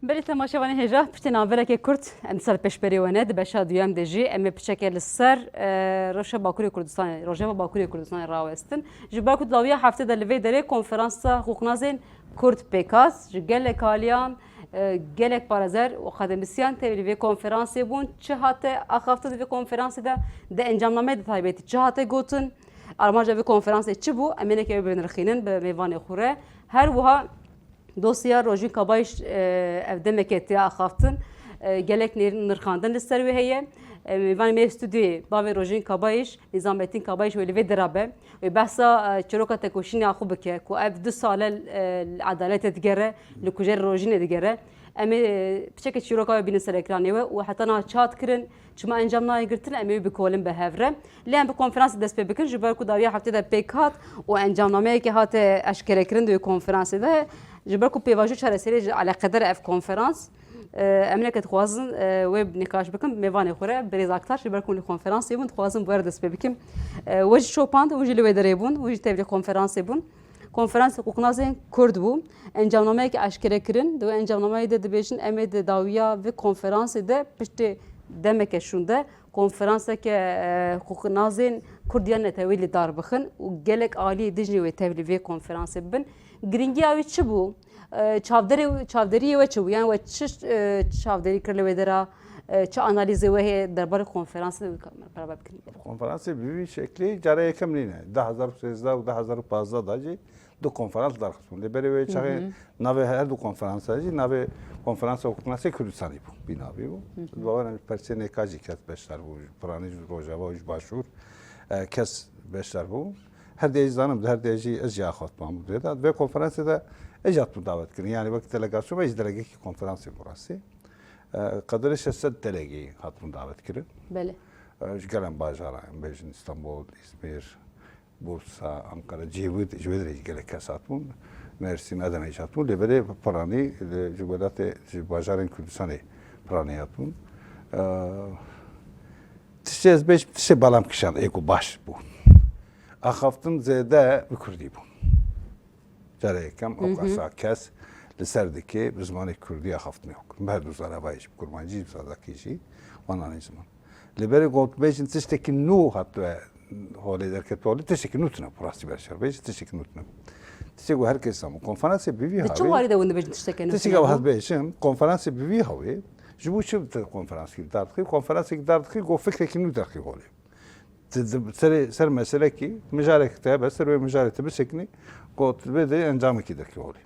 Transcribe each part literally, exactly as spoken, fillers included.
Belê temaşevanên hêja, piştî navberekê kurt, em dîsa li pêşberî we ne, di beşa duyem de jî em ê piçeke li ser, e, rewşa Bakurê Kurdistanê, rojeva Bakurê Kurdistanê rawestin. Ji ber ku dawiya heftê de li vê derê konferansa hiqûqnazên kurd pêk hat, ji gelek aliyan, e, gelek parêzer û akademîsyen tevlî vê konferansê bûn. Çi hate axaftin di vê konferansê de, di encamnameyê de taybetî çi hate gotin? Armanca vê konferansê çi bû? Em ê neke wê binirxînin bi mêvanê xwe re. Her wiha Dosya Rojîn Kabayîş, e, ev demeke tê axaftin. E, gelek nêr-, nirxandin li ser wê heye. E, mêvanê me yê stûdyoyê, bavê Rojîn Kabayîş, Nîzamettin Kabayîş wê li vê dira be. Wê behsa, e, çîroka tekoşînê ya xwe bike, ku ev du sal e, li edaletê digere, li kujerê Rojînê digere. Em ê, e, piçeke çîroka wê bînin ser ekranê we û heta niha çi hat kirin, çima encam nayê girtin, em ê wî bikolim bi hev re. Lê em bi konferansê dest pê bikin, ji ber ku dawiya heftê de pêk hat û encamnameyekê hate eşkerekirin di wê konferansê de. Ji ber ku pêvajo çareseriyê ji eleqedar e ev konferans, e, em neke dixwazin, e, wê nîqaş bikin, mêvanê xwe re, birêz Aktaş, ji ber ku hûn li konferansê bûn, dixwazin bi we re dest pê bikim. E, we jî şopand, hûn jî li wê derê bûn, hûn jî tevlî konferansê bûn. Konferansa hiqûqnazên kurd bû. Encamnameyek eşkere kirin. Di wê encamnameyê de dibêjin, em ê di dawiya vê konferansê de piştê demeke şûnde konferanseke, e, hiqûqnazên kurd ya netewî li dar bixin û gelek aliyê din jî wê tevlî vê konferansê bibin. Girîngiya wî çi bû? E, çavderê, çavderiyê we çi bû? Yani we çi, e, çavderî kir li wê dera? E, çi analîzê we heye derbarê konferansê de wî ka-, me beraber bikin? Konferansê bi vî şeklî cara yekem nîne. Du hezar û sêzdeh û du hezar û pazdeh de jî du konferans darxistin. Lê berê wê çaxê navê her du konferansa jî navê Konferansa Hukuknasê Kurdistanê bû. Bî navê bû. Di baweran persê nêka jî kes beşdar bû. Piranî ji Rojava û ji Başûr, e, kes beşdar bû. Her dê jî zanim, di her dê jî ez jî axaftiman bû dê de. Vê konferansê de ez jî hatibû davet kirin. Yani wek delegasyon me jî delegekî konferansê bû rastî. E, qederê şeş sed delegî hatibûn davet kirin. Belê. E, ji gelek bajaran, bêjin Îstanbul, Îzmîr, Bursa, Ankara, cihê ji wê derê jî gelek kes hatibûn. Mersîn, Edene jî hatibûn. Lê belê piranî, e, ji welatê, ji bajarên Kurdistanê piranî hatibûn. E, tiştê ez bêjim, tiştê belam kişand, ê ku baş bû. Axaftin zêde bi kurdî bû. Cara yekem, ew qasa kes li ser dikê, bi zimanê kurdî axaftinê xwe kirin. Bi her du zaravayê jî, bi kurmancî jî, bi zazakî jî, wan anî ziman. Lê berê got, bêjin tiştekî nû hatiye holê derketiye holê, tiştekî nû tune, bi rastî ber şer bêjin, tiştekî nû tune. Tiştê ku her kes zan, konferansê bi vî Di çi hawê, warî de hûn dibêjin tiştekî nû tiştekî tune ew bû? Hat bêjin, konferansê bi vî hawê, ji bo çi konferansekî dar dixî, konferansekî dar dixî, got fikreke nû derxî holê. Ti, ti, serê, ser meselekî, mijarek te hebe, ser wê mijarê te bisekinî, ku tu vê de encamekî derkî holê.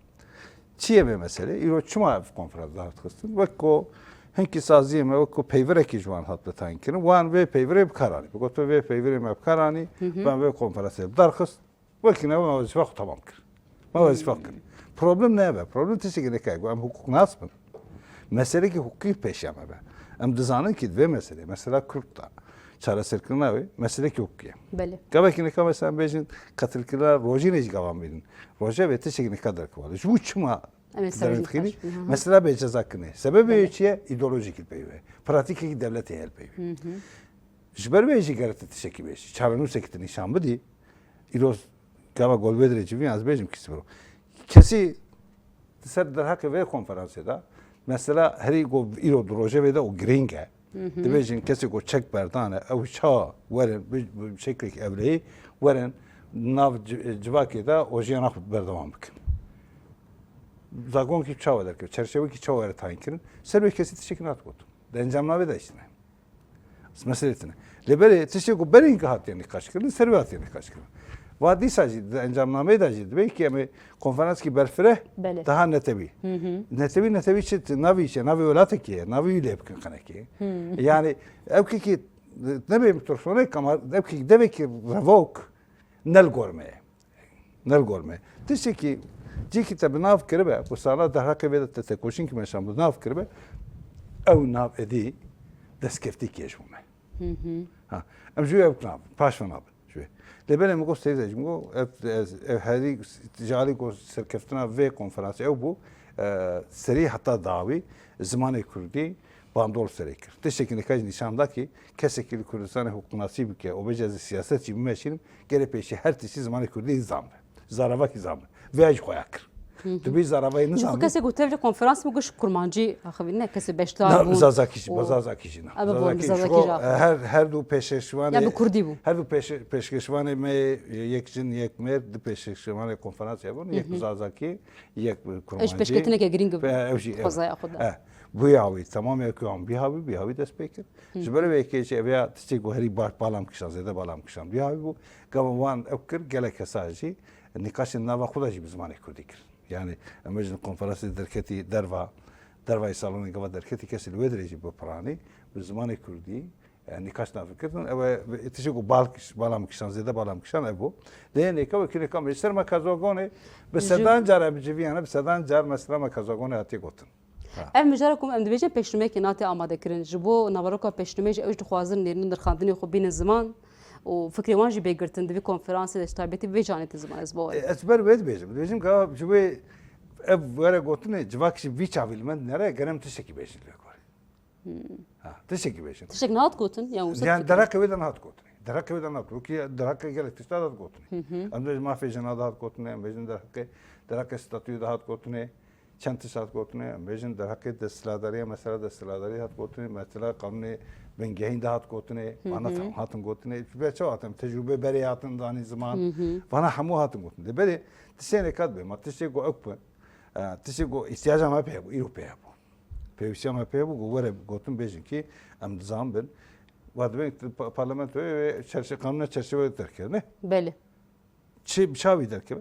Çi ye vê meselê? Îro çima ev konferans dahil dixistin? Wek ku hinkî saziyê me, wek ku peyvirekî ji wan hat bi tayin kirin, wan vê peyvirê bi kar anî. Bi got, vê peyvirê me bi kar anî, ben vê konferansê bi dar xist. Wekî ne, me wezîfa xwe temam kir. Me wezîfa kir. Problem ne ev e. Problem tiştekî neke. Em hukuknas bin. Meselekî hukukî pêşiya me be. Em dizanin kî di vê meselê, mesela Kurd de çareserkirina wê, meselekî hukukî ye. Belê. Gavekî nika mesela em bêjin qetilkirina Rojînê jî gava em bînin. Rojevê tiştekî nika derkeva. Ji bo çima Em ê ser derê jî dixînî? Mesela bê cezakirinê. Sebebê wê çi ye? Îdeolojîkî li pey wê. Pratîkekî dewletê heye li pey wê. Ji ber wê jî gere tu tiştekî bêjî. Çarenûsekî tu nîşan bidî. Îro gava gol vê dirê civîn ez bêjim kî sibiro. Kesî di ser derheqê vê konferansê de, mesela herî ku îro di rojevê de û girîng e. Dibêjin kesê ku çek berdane, ew ça werin, bi, bi şeklekî ewleyî werin nav ci-, civakê de û jiyana xwe berdewam bikin. Zagonkî çawa derkeve, çerçevekî çawa were tayin kirin, ser wê kesî tiştekî nat got. Di encamnamê de işte ne. Meselê tune. Lê berê tiştê ku berê hatiye nîqaş kirin, ser wê hatiye nîqaş kirin. Va dîsa jî di encamnameyê de jî dibê ki em ê konferanskî berfireh Belê. Daha netewî. Netewî, netewî çi? Navî çi? Navê welatekî ye. Navî wî lê bikin qenekê. Yani ew kekî nebê min tirsonek ama ew kekî devekî revok ne li gor me ye. Ne li gor me. Tiştekî cîkî te bi nav kiribe, ku sala derheqê vê de te tekoşîn ki meşan bi nav kiribe, ew nav êdî destkeftîkê ji bo me. Ha, em ji wê ew nav, paş ve nabin ji wê. Lê belê min got seyda ji min got, ev, ez, ev herî ji alî ku serkeftina vê konferansê ew bû, e, serî heta dawî zimanê kurdî bandor serê kir. Tiştekî nika jî nîşan da ki kesekî li Kurdistanê hukuknasî bike û bêje ez ê siyaset jî bimeşînim, Gelê pêşî her tiştî zimanê kurdî zanbe. Zaravakî zanbe. Vêya jî xweya kir. Hı hı. Tu bî zaravayê nizanî. Ji bo kesê ku tevlî konferans bû, giş kurmancî axivî, ne kesê beşdar bûn. Zazakî jî, û Zazakî jî ne. Ebe bûn, Zazakî ji Zazakî xwe, jî e, axivî. Her, her du pêşeşvanê, ya bi kurdî bû. Her du pêşe-, pêşkeşvanê me yek jin, yek mêr, du pêşeşvanê konferansê bûn, yek Hı hı. Zazakî, yek kurmancî. Ew jî pêşketineke girîng bû. Ew jî, xwezaya xwe de. E, bû ya wî, tamam ya ku an bî ha wî, bî ha wî dest pê kir. Hı hı. Ji ber wê yekê jî ev ya tiştê ku herî baş balam kişan, zêde balam kişan bî ha wî bû. Gava wan ew kir, gelek kesa jî nîqaşên nava xwe de jî bi zimanê kurdî kir. Yani, em bêjin konferansê derketî derva, dervayê salonê gava derketî kesî li wê dirêjî bipiranî, bi zimanê kurdî, e, nîqaş navî kirin. Ew e, tiştê ku bal kiş-, balam kişan, zêde balam kişan ev bû. Lê nêka wekî nêka me ji ser me kazagonê, bi Ji- sedan car em civiyane, bi sedan car mesela me kazagonê hatiye gotin. Ha. Ev mijara ku em dibêjin pêşnûmeyekê nate amade kirin. Ji bo naveroka pêşnûmeyê jî ew jî dixwazin nêrîn û nirxandinê xwe bînin ziman û fikrê wan jî bê girtin di vî konferansê de ji taybetî vê canê te ziman ez bawer E, im. Ez ber wê dibêjim. Dibêjim ka ji wê ev were gotinê civak jî vî çavî li me dinere, gerem tiştekî bêjin li gorî. Hmm. Ha, tiştekî bêjin. Tiştek nehat gotin? Ya wisa Yani fikir. Derheqê wê de nehat gotinê. Derheqê wê de nehat. Wekî derheqê gelek tişta de hat gotinê. Hı hı. Em dibêjin mafê jina de hat gotinê, em bêjin derheqê, derheqê statûyê de hat gotinê. Çend tişt hat gotinê, em bêjin derheqê desthilatdariya, mesela desthilatdarî hat gotinê, mesela qanûnê bingehîn de hat gotinê, Hı vana hı. tam hatin gotinê. Ji ber çawa hatin? Tecrûbe berê hatin danî ziman. Hı hı. Vana hemû hatin gotin. Lê berê tiştê nêka dibê, ma tiştê ku ew ku, e, tiştê ku îhtiyaca me pê hebû, îro pê hebû. Pêwîstiya me pê hebû ku were gotin bêjin ki em dizan bin. Wa dibên tu pa-, parlamentoyê wê çerçe-, qanûna çerçeve derkirine. Belê. Çi, bi çavî derkeve?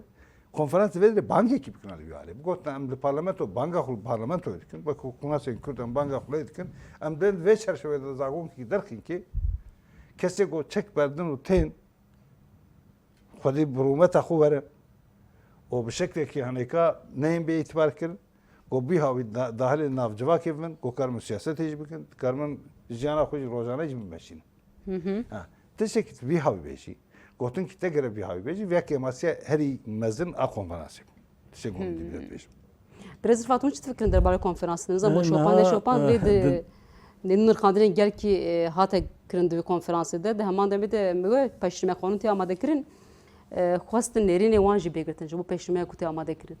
Konferans vê de bangekî bikina li vî alê. Bigotin em li parlamento, banga xwe li parlamentoyê dikin. Wek konferansên Kurd em banga xwe lê dikin. Em dên vê çerçeveyê de zagonkî derxin ki kesê ku çek berdin û tên xwedî bi rûmeta xwe werin û bi şeklekî henêka neyên bê îtibar kirin. Ku bî hawî da-, dahilê nav civakê bibin, ku karimin siyasetê jî bikin, karimin jiyana xwe jî rojane jî bimeşînin. Hı hı. Ha, tiştekî tu vî hawî bêjî, gotin ki te gere vî hawî bêjî, vê kêmasiya herî mezin a konferansê bû. Tiştê ku Hmm. dî bêjim. Birêz Rifat, hûn çi difikirin derbarê konferansê? Nizam bo Şopan, ne Şopan, lê di, di nirxandinên gelkî, e, hate kirin di vê konferansê de. Di heman demê de me wê pêşnûmeya qanûn tê amade kirin. E, xwestin nêrînê wan jî bê girtin, ji bo pêşnûmeya ku tê amade kirin.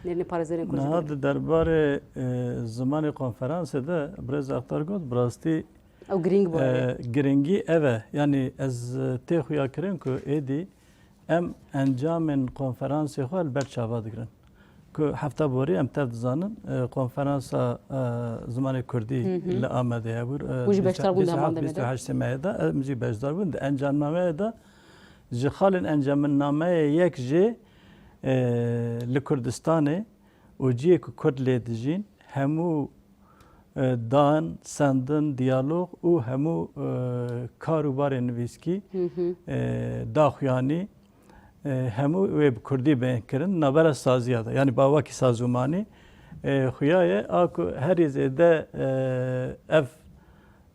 Nêrînê parêzerên Kurd jî bê Niha girtin. Di derbarê, e, zimanê konferansê de birêz Axtar got, bi rastî Ew girîng bû, e, erê. Giringî ev e. Yanî ez, e, tê xuya kirin ku êdî em encamên konferansê xwe li ber çava digirin. Ku hefta borî em tev dizanin, e, konferansa, e, zimanê kurdî Hı hı. li Amedê hebû, e, Hûn jî beşdar bûn di heman demê de? Bîst û heştê meyê de, em jî beşdar bûn. Di encamnameyê de ji xalên encamnameyê yek jê, e, li Kurdistanê û cihê ku Kurd lê dijîn, hemû, e, dan, sendin, diyalog û hemû, e, kar û barên nivîskî, Hı hı. e, daxuyanî, e, hemû wê bi kurdî bên kirin, navbera saziya de, yanî bawakî sazûmanî, e, xuya ye, a ku herî zêde, e, ev,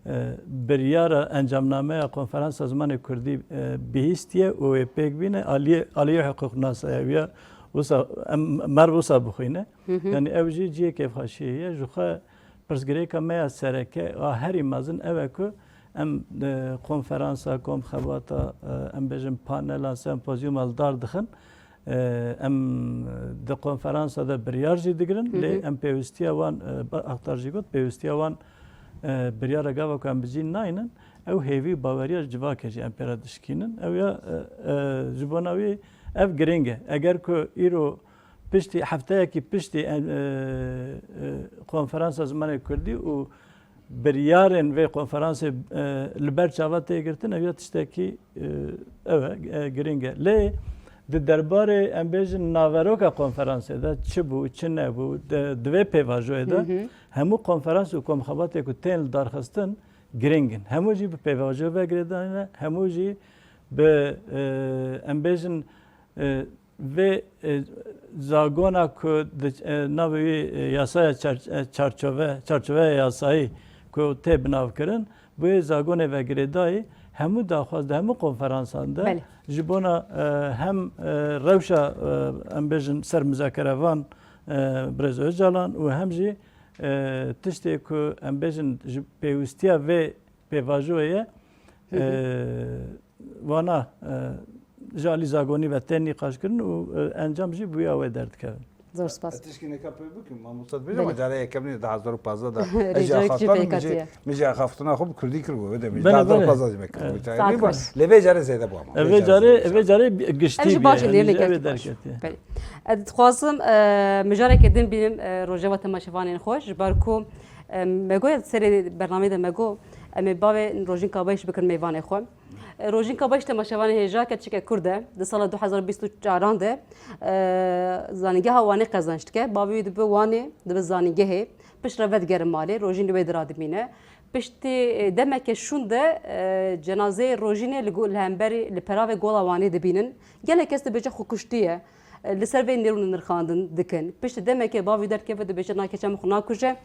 e, biryara encamnameya Konferansa Zimanê Kurdî, e, bihîstiye û wê pêk bîne aliyê, aliyê hiqûqnasaya wî ya wisa, em, merv wisa bixwîne. Hı hı. Yanî ew jî cihê kêfxweşiyê ye. Ji xwe pirsgirêka me ya sereke a herî mezin ew e ku em, e, konferansa, komxebata, e, em bêjin panela, sempozyuma li dar dixin. E, em di konferansa de biryar jî digirin, Hı hı. lê em pêwîstiya wan, e, ba-, Axtar jî got, pêwîstiya wan, e, biryara gava ku em bi cî naynin, ew hêvî û baweriya civakê jî em pê re dişkînin. Ew ya, e, e, ji bona wî ev girîng e. Eger ku îro piştî, hefteyekî piştî, e, e, e, konferansa zimanê kurdî û biryarên vê konferansê, e, li ber çava tê girtin, ev ya tiştekî, e, ew e, e, girîng e. Lê di derbarê, em bêjin, naveroka konferansê de çi bû, çi nebû, di, di vê pêvajoyê de Hı hı. hemû konferans û komxebatê ku tên li darxistin girîng in. Hemû jî bi pêvajoyê ve girêdayî ne, hemû jî bi, e, em bêjin, e, vê, e, zagona ku di, e, navê wî, e, yasaya çar-, e, çarçove, çarçoveya yasayî ku tê binavkirin, bi wê zagonê ve girêdayî hemû daxwaz di hemû konferansan de Belê. ji bona, e, hem, e, rewşa, e, em bêjin ser muzakerevan, e, Birêz Ocalan û hem jî, e, tiştê ku em bêjin ji pêwîstiya vê pêvajoyê ye, Hı hı. e, wana, e, ji alî zagonî ve tên nîqaşkirin û, e, encam jî bi wî awê derdikevin. Zor spas. Tişkî neka pê bikim, mamosta dibêjim, Belê. Cara yekemîn di hezar û pazdeh de ez jî Rêcayek jî axaftan pêk min jî, hatiye. Min jî axaftina xwe bi kurdî kir bû, wê demê jî Belê, di hezar û belê. pazdeh jî me kir. Evet. Wî çayê Saet nî ba. xweş. Lê vê carê zêde bû ama. Evê carê, evê carê giştî Ev jî bû baş yani, lêne evê geldi baş. derketiye. Belê. Ez dixwazim e, mijareke din bînim e, rojeva temaşevanên xwe ji ber ku e, me goya serê bernameyê de me got em ê bavê Rojîn Kabayîş bikin mêvanê xwe. E, Rojîn Kabayîş temaşevanê hêja keçike Kurd e. Di sala du hezar bîst û çaran de e, zanîngeha Wanê qezenc dike. Bavê wî dibe Wanê, dibe zanîngehê. Piştre vedigere malê, Rojîn li wê dira dimîne. Piştî e, demeke şûn de e, cenazeyê Rojînê li go- li hemberî li peravê Gola Wanê dibînin. Gelek kes dibêje xwe kuştiye. E, Li ser vê nêrûnê nirxandin dikin. Piştî demeke bavî derdikeve dibêje na keça min xwe nakuje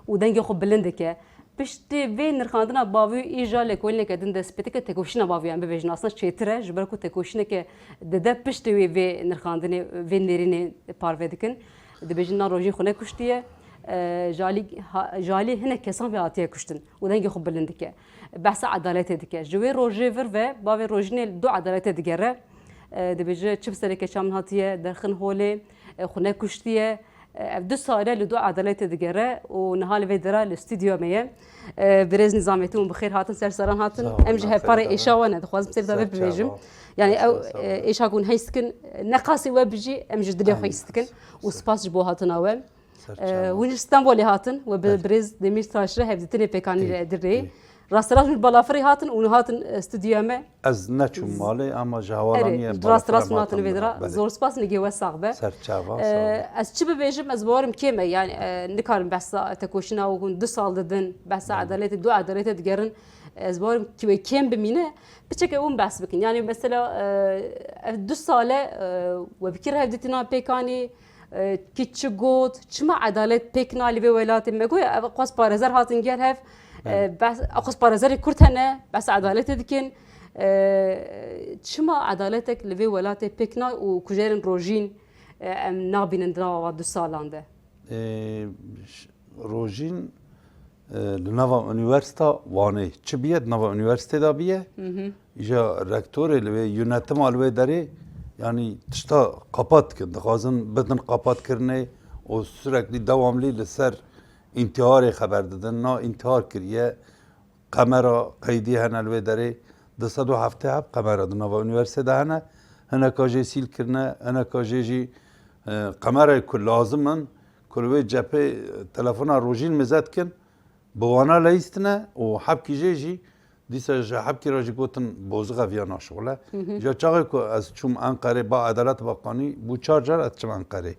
û dengê xwe bilind dike. Piştî vê nirxandina bavî îja lêkolîneke din dest pê dike, tekoşîna bavî em bibêjin. Aslında çêtir e, ji ber ku tekoşîneke dide piştî wê vê nirxandinê, vê nêrînê parve dikin. Dibêjin na Rojîn xwe nekuştiye. E, ji alî ha- ji alî hinek kesan vê hatiye kuştin û dengê xwe bilind dike. Behsa edaletê dike. Ji wê rojê vir ve bavê Rojînê li do edaletê digere. E, dibêje çi bi serê keça min hatiye, derxin holê, e, xwe nekuştiye. E, Ev du sal e li do edaletê digere û niha li vê dera li stûdyoya me ye. E, Birêz Nîzametî hûn bi xêr hatin, ser seran hatin. Sağ olun, Em ji hevparê êşa we ne, dixwazim ser davê bibêjim. Yani ew e, êşa ku hûn heyst dikin, ne qasî we bijî, em ji dilê xwe heyst dikin. Û spas ji bo hatina we. E, Hûn ji Stenbolê hatin we bi Birêz Demîrtaş re hevdîtinê pêkanî re dirê. Rasterast hûn balafirê hatin û hûn hatin e, stûdyoya me. Ez neçûm malê ama ji hewalaniyê Erê, rast rast hûn hatin vê dira. Zor spas, nigê we sax be. Ser çava, sağ ol. Ez çi bibêjim, ez bawerim kêm e. Yani e, nikarim behsa tekoşîna û hûn du sal didin, behsa edaletê, du edaletê digerin. Ez bawerim ki wê kêm bimîne. Piçeke hûn behs bikin. Yani mesela e, ev du sal e, e, we bi kî re hevdîtina pêkanî, e, kî çi got, çima edalet pêk na li vê welatê? Me got, ev xwest parêzer hatin gel hev, e, behs, xwest parêzerê Kurd hene, behsa edaletê dikin. E, çima edaletek li vê welatê pêk na û kujerên Rojîn e, em nabînin di nava du salan de? Ê, ş- Rojîn e, li nava Unîversîta Wanê çi biye, di nava unîversîtê de biye. Îja rektorê li wê, yönetima li wê derê, yanî tişta qapat dikin, dixwazin bidin qapat kirinê û sürekli dewamlî li ser întiharê xeber didin. Na întihar kiriye, qemera qeydî hene li wê derê, du sed û heftê heb qemera di nava unîversîtê de hene. Hineka jê sîl kirine, hineka jê jî e, qemerayê ku lazim in, ku li wê cephê telefona Rojîn mize dikin, bi wana leyîstine û hebkî jê jî dîsa ji hebkî re jî gotin bozixe viya naşixule. Ji çaxê ku ez çûm Enqerê ba edalet bakanî bû çar car ez diçim Enqerê.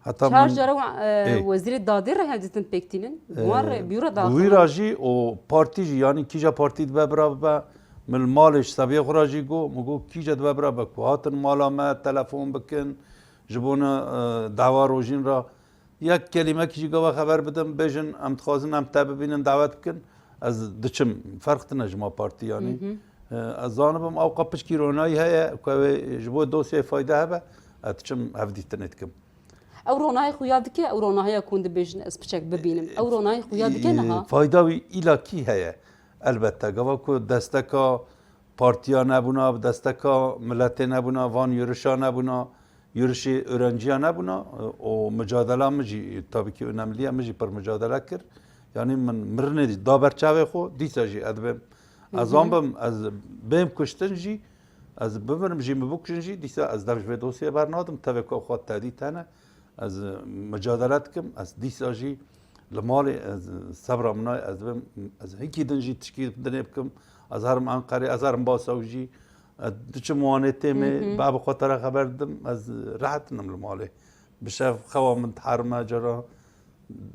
Heta Çar min- cara wan, e, Ê. wezîrê dadê re hevdîtin pêk tînin. Bi wan re, bi wî re Bi wî daxilin. Re jî û partî jî, yanî kîja partî dibe bira bibe, min li malê ji seviyê xwe re jî got, min got kîja dibe bira bibe ku hatin mala me telefon bikin, ji bona e, dawa Rojîn re yek kelîmekî jî gava xeber bidin, bêjin em dixwazin em te bibînin, dawet bikin, ez diçim, ferq tine ji ma partî yanî. E, Ez zanibim ewqa piçkî ronayî heye ku ew ê ji bo dosyayê fayde hebe, ez diçim hevdîtinê dikim. Ew ronahî xuya dike, ew ronahiya ku hûn dibêjin ez piçek bibînim. Ew ronahî xuya dike niha. Fayda wî îlakî heye. Elbette, gava ku desteka partiya nebûna, bi desteka miletê nebûna, van yurişa nebûna, yurişê öğrenciya nebûna, o mücadela min jî, tabii ki önemliye, min jî pir mücadele kir. Yanî min mirinê jî da ber çavê xwe, dîsa jî ez dibêm. Ez zanibim, ez bêm kuştin jî, ez bimirim jî, min bikujin jî, dîsa ez dev ji vê dosyê bernadim, tevê ku xwe tedît hene. Ez, e, mücadele dikim, ez dîsa jî li malê, ez, e, sebra min nayê, ez dibêm, ez hikî din jî tişkî dinê bikim, ez herim Enqerê, ez herim ba sewjî, ez diçim Wanê têmê, bi xwe te re xeber didim, ez rehet inim li malê. Bi şev xewa min diherime, cara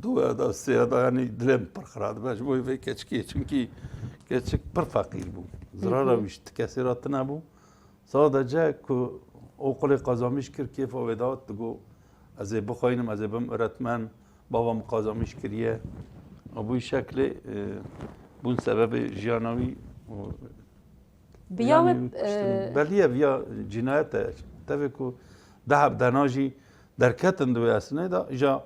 duya da, sêya da, yanî dilê min pir xira dibe ji bo vê keçikê, çunkî keçik pir feqîr bû. Zirara wî ji ti kesê re tune bû. Sadece ku okulê qazanmış kir, kêfa wê dihat, digot, ez ê bixwînim, ez ê bim öğretmen, bava min qazanmış kiriye. Û bu şeklê, e, bûn sebebê jiyana wî û Bi ya yanî we, wî kuştin. e, Belî ye viya cinayet e. Tevê ku deh heb dena jî derketin di wê esnê de, îja,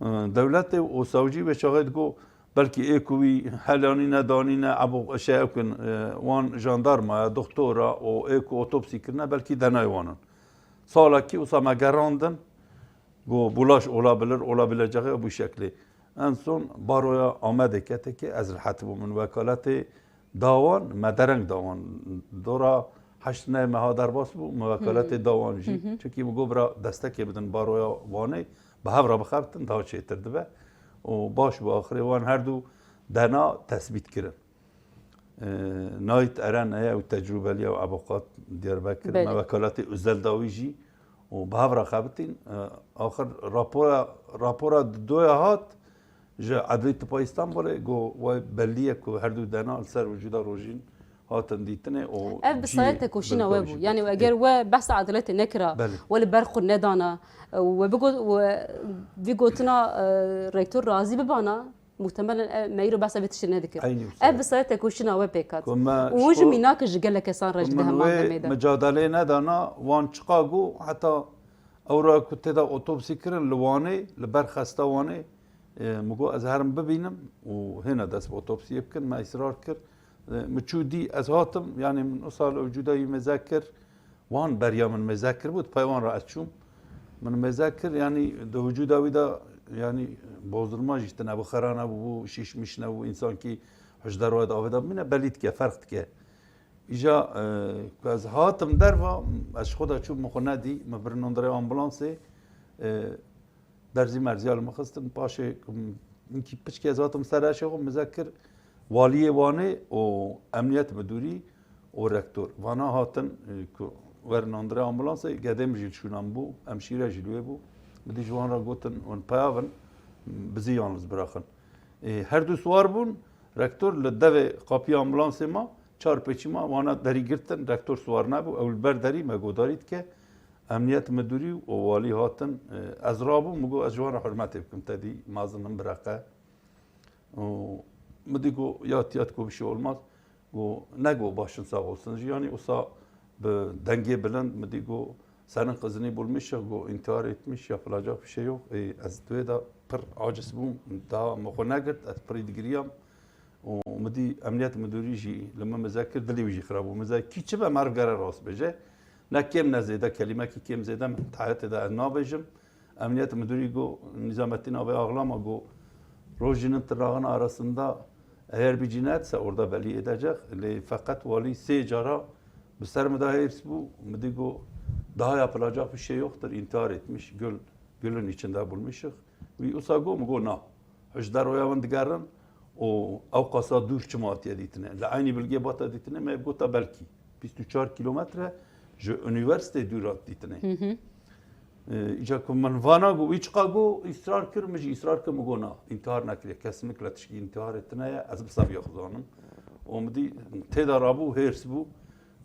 e, dewletê û sewcî wê çaxê digot, belkî ê ku wî helanîne, danîne, ebo şey ew kin, e, wan jandarma ya, doktora û ê ku otopsî kirine, belkî denayê wan in. Salekî wisa me gerandin, Go bulaş olabilir, olabileceği bu şekli. En son baroya Amedê kete ki ez rehet bûm. Min wekaletê dawan, me dereng dawan. Dora heşt neh meha derbas bû, min wekaletê dawan jî. Çünkü min got bira destekê bidin baroya Wanê, bi hev re bixebtin daha çêtir dibe. Û baş bû axirê wan her du dena tesbît kirin. E, Nait Eren heye ew tecrûbeliya ew avukat Diyarbekir, Belê. me wekaletê özel dawî jî û bi hev re xebitîn. E, axir rapora, rapora didoya hat ji Edlî Tipa Îstanbulê, got, way belî ye ku her du dena li ser wicûda Rojîn hatin dîtinê û Ev bi cî sayê tekoşîna we bû. Yanî eger we behsa edaletê nekira, Belê. we li ber xwe nedana, we bigot, we vî gotina, e, rektor razî bibana, muhtemelen ev me îro behsa vê tiştê nedikir. Eynî wisa. Ev bi sayê tekoşîna we pêk hat. Ku me Û hûn ji ji bo mînak ji gelek kesan re ji ku de min heman wê demê de. Micadelê nedana, wan çiqa got, heta ew ra ku tê de otopsî kirin li Wanê, li ber xesta Wanê, e, min got ez herim bibînim û hêna dest bi otopsiyê bikin, me îsrar kir. E, min çû dî, ez hatim, yanî min wisa li wicûda wî mêze kir, Wan beriya min mêze kiribû, di pey wan re ez çûm. Min mêze kir, yanî di wicûda wî de, yanî bozdurma jî tune bû, xera nebû, bû şîş miş nebû, însankî hişdar wayê di avê de bimîne, belî dike, ferq dike. Îja, e, ku ez hatim derva, ez ji xwe de çûm, min xwe nedî, min birin nondirê ambulansê, e, Derzî merziya li min xistin, paşê ku min, min kî piçkî ez hatim ser eşê xwe, min mêze kir waliyê Wanê û emniyet midûrî û rektor. Vana hatin, e, ku werin nondirê ambulansê, gedê min jî li şûna min bû, hemşîre jî li wê bû. Min dî ji wan re gotin, hûn peya bin, bizi yalnız bırakın. E, her du siwar bûn, rektor li devê qapiyê ambulansê ma, çar pêçî ma, wana derî girtin, rektor siwar nebû, ew li ber derî me godarî dike. Emniyet Midûrî û walî hatin, e, ez rabûm, min got, ez ji wan re hurmetê bikim, te dî mezin in, bireqe. Û min dî got, yat, yat, got, bir şey olmaz. Got, ne got, başın sağ olsun. Jî, yanî, wisa bi dengê bilind, min dî got, senin kızını bulmuşuz, got, intihar etmiş, yapılacak bir şey yok. E, ez di wê de pir aciz bûm, daha min xwe negirt, ez pirî digiriyam. Û min dî emniyet midûrî jî li min mêze kir, dilê wî jî xirab bû. Mêze kî çi be, meriv gere rast bêje. Ne kêm ne zêde, kelîmekî kêm zêde min di heyetê de ez nabêjim. Emniyet midûrî got, Nizamettin abi ağlama, got, Rojînin tırnağın arasında eğer bir cinayetse orada belli edecek. Lê feqet walî sê cara bi ser min de hêrs bû. Min dî got, daha yapılacak bir şey yoktur, intihar etmiş, gül, gülün içinde bulmuşuz. Wî wisa got, min got, na. Ji deroya min digerin û ew qasa dûr çima hatiye dîtine. Li eynî bilgê bata dîtine, me gota belkî bîst û çar kîlometre ji unîversîteyê dûr hat dîtine. Hı hı. E, îca ku min vana got, wî çiqa got, îsrar kir, min jî îsrar kir, min got, na, întihar nekiriye, kesinlikle tişkî întiharê tine ye, ez bi seviya xwe zanim. Û min dî tê de rabû, hêrs bû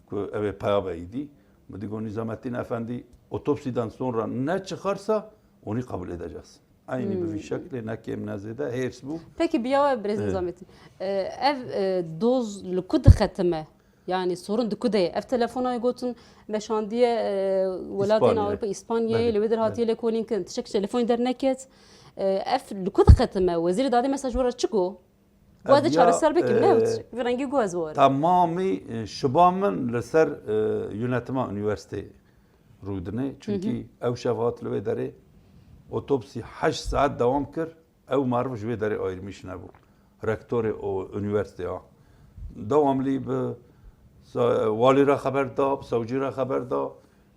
ku ew ê peya be îdî. Min dî got, Nizamettin Efendî, otopsiden sonra ne çıkarsa onu kabul edeceğiz. Aynı bi vî şeklê, ne kêm ne zêde, hêrs bû. Peki, biyawe birêz Evet. Nizamettin. E, ev, e, doz li ku dixetime? Yani sorun di ku de ye? Ev telefona gotin meşandiye, e, welatên İspanya. Ewropa, İspanya'yê, Belê, li wê der hatiye belê. lêkolîn kirin. Tiştek telefonî derneket. E, ev li ku dixetime? Wezîrê dadê mesaj were çi got? Gu ez Ev dê ya, çareser bikim, e, ne? Vî rengî gu ez were. Tamamî, e, şiba min li ser, e, yönetima üniversiteyê rûdinê. Çünkü Hı hı. ew şev hat li wê derê otopsî heşt saet dewam kir. Ew meriv ji wê derê ayrılmış nebû. Rektorê o üniversiteya. Devamlî bi sa-, walî re xeber da, bi sewcî re xeber da.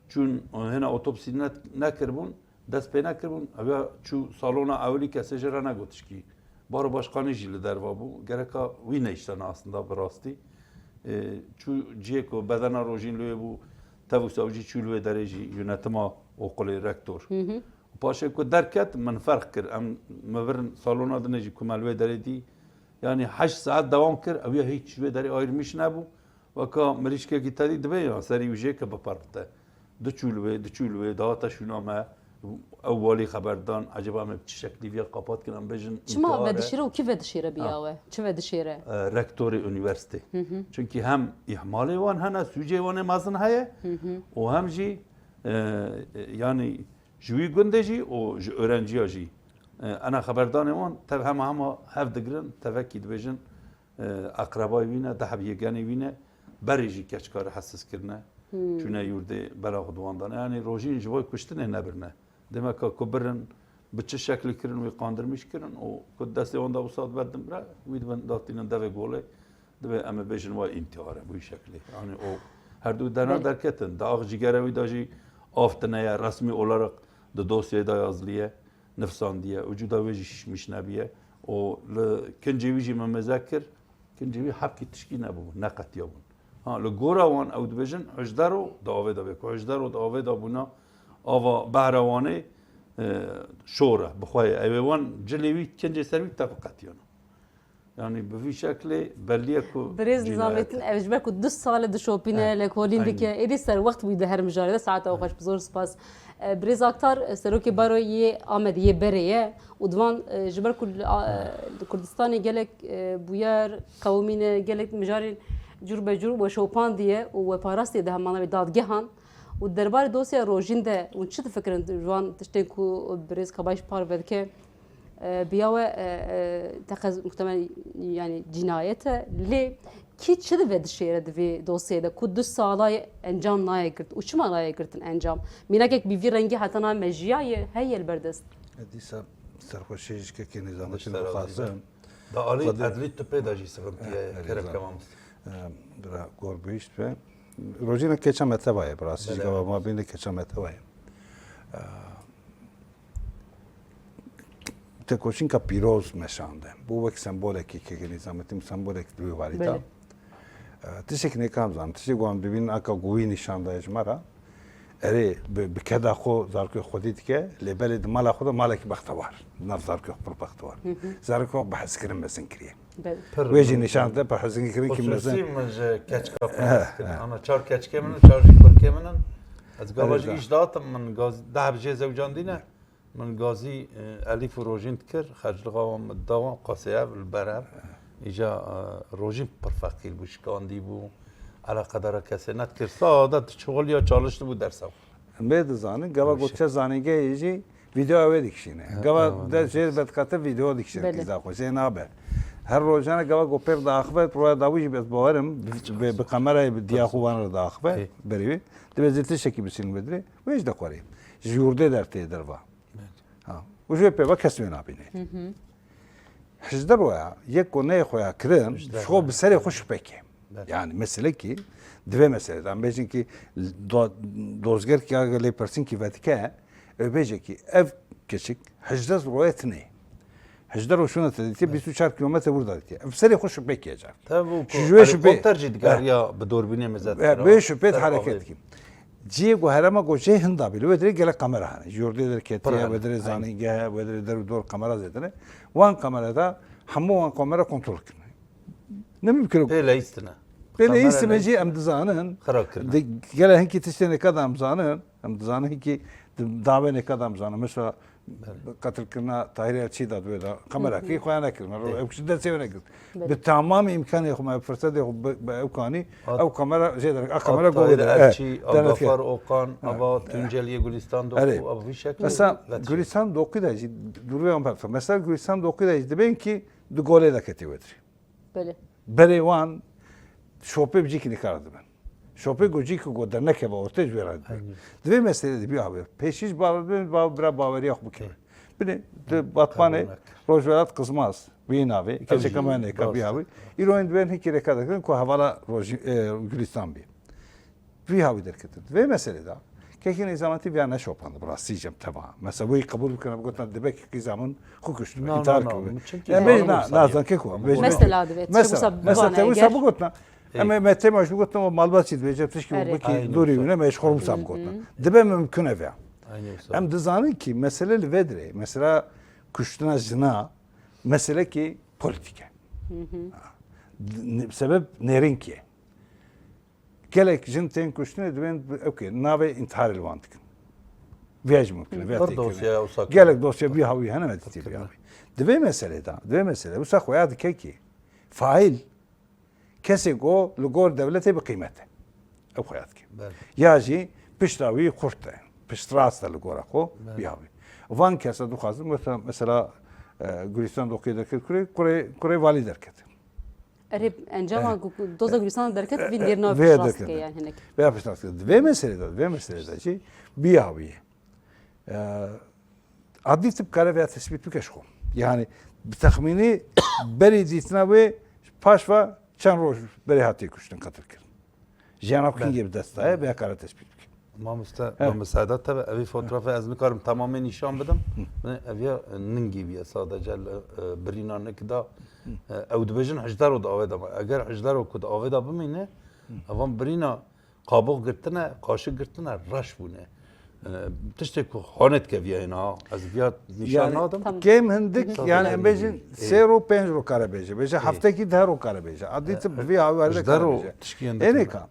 Çûn hêna otopsî ne-, nekiribûn, dest pê nekiribûn. Ew ya çû salona ewilî, kesê jê re negot tişkî. Baro başkanî jî li derva bû. Gereka wî neyştene aslında bi rastî. Ê, çû cihê ku bedena Rojîn li wê bû, tev û sewcî çû li wê derê jî yönetima okulê, rektor. Hı hı. Paşê ku derket, min ferq kir. Em, me vir salona dinê jî ku me li wê derê dî. Yanî heşt saet dewam kir, ew ya hiç ji wê derê ayrılmış nebû. Weka mirîşkekî te dî dibe ya serî wî jê ke biperpite. Diçû li wê, diçû li wê, dihate şûna me. Ew walî xeber dan, eceba em ê bi çi şeklî viya qapat kin, em bêjin Çima intihar e. vedişêre û kî vedişêre biya Ha. we? Çi vedişêre? E, rektorê üniversitê. Hı hı. Çünkü hem ihmalê wan hene, sûcê wan ê mezin heye Hı hı. û hem jî, e, e, yanî ji wî gundê jî û ji öğrenciya jî. E, ena xeberdanê wan tev hema hema hev digirin, tevekî dibêjin, e, eqrebayê wî ne, deheb yêgenê wî ne, berê jî keçika re hesiz kirine, Hmm. çûne yurdê bela xwe di wan dane. Yanî Rojîn ji bo kuştinê nebirine. Demeka ku birin, bi çi şeklî kirin, wî qandirmîş kirin û ku destê wan de wisa dibe dimre, wî dibin datînin devê golê, dibê em ê bêjin wa întîhar e, bi wî şeklê. Yanî o her du dena Belê. derketin. Di ax cîgere wî de jî av tine ye, resmî olarak di dosyayê de yaziliye, nifsandiye û cuda wê jî şişmîş nebiye. Û li kincê wî jî me mêze kir, kincê wî hebkî tişkî nebû, neqetiyabûn. Ha, li gora wan ew dibêjin, Hijdero di avê de bê. Ku Hijdero di avê de bûna, ava behra Wanê, e, şor e, bi xwe ye. Ew ê wan cilê wî, kincê ser wî tev qetiyana. Yanî bi vî şeklê belliye ku Birêz cînayet Nizamettin, e. ev ji ber ku du sal e dişopîne, Evet. lekolîn Aynen. dike. Êdî ser wext bûyî di her mijarê de, saeta xweş, zor spas. E, Birêz Aktar, e, serokê Baroyê yê Amedê yê berê ye û di van, e, ji ber ku li, a, e, li Kurdistanê gelek, e, bûyer qewimîne, gelek mijarên cûr be cûr weşopandiye û weparastiye di hemana wê dadgehan û derbarê dosya Rojîn de hûn çi difikirin ji van tiştên ku Birêz Kabayî ji parve dike? E, biya we, e, e, teqez muhtemel, yani cînayet e. Lê kî çi dibe dişêre di vê dosyê de ku du sala ye encam nayê girt û çima nayê girtin encam? Mînakek bi vî rengî heta niha mejiyaye, heye li ber dest. E, dîsa serxweşiyê ji kekê Nîzamettin Dişt dixwazim. Da alî Xwedê edlî tu pê de jî sıkıntı ye, Eh, kerem Rêza. Kemal Mustafa. Eh, bira gor bihişt be. Rojîna keça me teva ye, bi rastî ji Belê. gava ma bîne keça me teva ye. Eh, Tekoşînka pîroz me şande. Bû wek sembolekî, kekê Nîzamettin sembolek di wê warî de. Belê. E, tiştek nêkam zan, tiştek wan bibînin aka guwî nîşan daye ji me re. Erê, bi, bi keda xwe zarokê xwedî dike, lê belê di mala xwe de malekî bextewar. Di nav zarokê xwe pir bextewar. Hı hı. Zarokê xwe bi hezkirin mezin kiriye. Belê. Pir Wê jî mezin. nîşan de pir hezin kirin ki Xusûsî mezin. min ji keçika xwe Eh, hez kirin. eh. Ana çar keçikê min in, çar jî kurkê min in. Ez gava Erê jî da. îş datim, min gaz deh bi jê zewcandîne. Min gazî, e, Elîf û Rojîn dikir, xerclixa wan min da wan, qasê ev li ber ev. Îja, e, Rojîn pir feqîr bû, şikandî bû, eleqedara kesê nedikir. Sade diçû xwe ya çaliştibû dersa xwe. Em bê dizanin, gava Wişe. gotiye zanîngehê jî vîdeoya wê dikişîne. Ha, Gava ha, de ha. jê vedikate vîdeo dikişîne Belê. qîza xwe, jê nabe. Her rojane gava ku pêr diaxive, roya dawî jî ez bawerim, bi, bi, bi kamerayê bi diya xwe wan re diaxive, Ê. berî wê. Divê zê tiştekî bisînin vê dirê, wê jî dixwarê. Ji yurdê dertê derva. Evet. Ha. Û ji wê pê ve kes wê nabîne. Hı hı. Hijde roya, yek ku neyê xwe ya kirin, Hijde ji xwe roya. bi serê xwe şüphe ke. Evet. Yani mesele ki, divê mesele, em bêjin ki do-, dozger ki ya lê pirsîn ki vedike, ew bêje ki ev keçik hijde roya tine. Hijde roşuna te dîtiye, Evet. bîst û çar kilometre burada dîtiye. Ev serê xwe şüphe ke car. Tabii bu Ji ko-, wê şüphe- helikopter jî digariya bi dorbînê mezet Ya, kira. wê şüphe Ser hareket avê. dikim. Cihê ku herema ku jê hinda bî, li wê dirê gelek kamera hene. Ji yurdê derketiye, Pir hene. wê dirê Aynen. zanîngeh, wê dirê der û dor kamera zêdine. Wan kamera da hemû wan kamera kontrol kirine. Ne mümkün. Pê leyîstine. Pê Kamera leyîstine jî leyîstine. em dizanin. Xira kirine. Di gele hinkî tiştê nêka da em zanin. Em dizanin hinkî di davê nêka da em zanin. Mesela Belê. qetilkirina Tahîr Elçî da di wê de. Kamera Hı hı. kî xwe ya nekirine. Ê. Ew kişi destê wê nekir. Belê. Bi tamamî îmkanê xwe me, firsetê xwe bi, bi ew kanî, Hat-, ew kamera jê derek, a kamera Tahir govê de. Elçî, Eh, a derek. Gafar Okan, Eh. ava Tunceliyê Gulistan Doku, Erê. ava vî şeklî Mesela veçî. Gulistan Doku de jî, durvê wan berfe. Mesela Gulistan Doku de jî dibên ki di golê de ketî wê dirê. Belê. Berê wan şopê bi cîkî nikara dibin. Şopê ku cî ku go dernekeve ortê ji wê re dibe. Aynen. Di vê meselê de bî abi. Pêşî ji bawer bibin, ba-, bira baweriya xwe bikeve. Ê. Binê, di Batmanê Qebûl nake. Rojvelat Qizmaz, wî navê, keçeka Aynen. me nêka bî Rast. abi. Îro hîn dibên hikî rêka dikirin ku hevala Rojî-, e, Gülistan bî. Vî hawî derketin. Di vê meselê de, kekê Nêzametî viya neşopand, bi rastî cem teva. Mesela wî qebûl bikirine, bigotina dibe ki qîza min xwe kuştibe, Na, na, intihar na, kiribe. min çimkî Em bê zanim na, wisa na, ye. zan kek wa, bê Mesela, Mesela, divê, mesela, wisa mesela, bibane te wisa eger. bigotina, Ê. Em ê me têma ji bigotin û malbat jî dibêje tişkî Erê. bikî Aynı dûrî olsa. wîne me ji xwe Hı hı. bigotin. Dibe mimkun e vê. Aynı olsa. Em dizanin ki mesele li vê dirê, mesela kuştina jina, mesele ki politik e. Hı hı. Ha. Ne-, sebep nêrînkî ye. Gelek jin tên kuştinê dibên, okey, navê întiharê li wan dikin. Vê jî mimkun e, vê Pir têkirine. dosya wisa Gelek dosya bî hawî hene me dîtî bî Fikirine. hawî. Divê meselê de, divê meselê, wisa xwe ya dike ki faîl Kesê ku li gor dewletê bi qîmet e. Ew xwe ya dike. Belê. Ya jî pişta wî xurt e. Piştrast e li gora xwe Belê. biya wî. Van kesa dixwazin, mesela, mesela, e, Gulistan Doqiyê derket kurê, kurê, kurê valî derket. Erê, encama Eh. ku, ku doza Gulistan derket, vî Eh, dêrna vê piştrast derket. ke yani hinek. Veya piştrast ke. Vê meselê de, vê meselê de jî biya wî ye. E, Adî tu bikare vêya tespît bike ji xwe. Yani bi texmînî berî dîtina wê paş ve çend roj berê hatiye kuştin, qetil kirin. Jiyana Belê. Kingê bi dest daye, vêya kare tespît bike. Mamoste, Evet. Mamoste Sedat, tabi evî fotoğrafı ez nikarim tamamê nîşan bidim. Hı. Ev ya ningî bîye sadece li, e, birîna nik da, e, ew dibêjin hijdero di avê de ma. Eger hijdero ku di avê de bimîne, evan birîna qabox girtine, qaşik girtine, reş bûne. E, tiştê ku xanê dike viya hêna, ez viya nîşan Yani, nadim. Tamam. Kêm hindik, Hı hı. yani em bêjin Ê. sê ro pênc ro kare bêje. Bêje Ê. heftekî deh ro kare bêje. Adî Ê, tu bi vî awerde hijdero kare bêje. tişkî yên Ênê dikine. ka.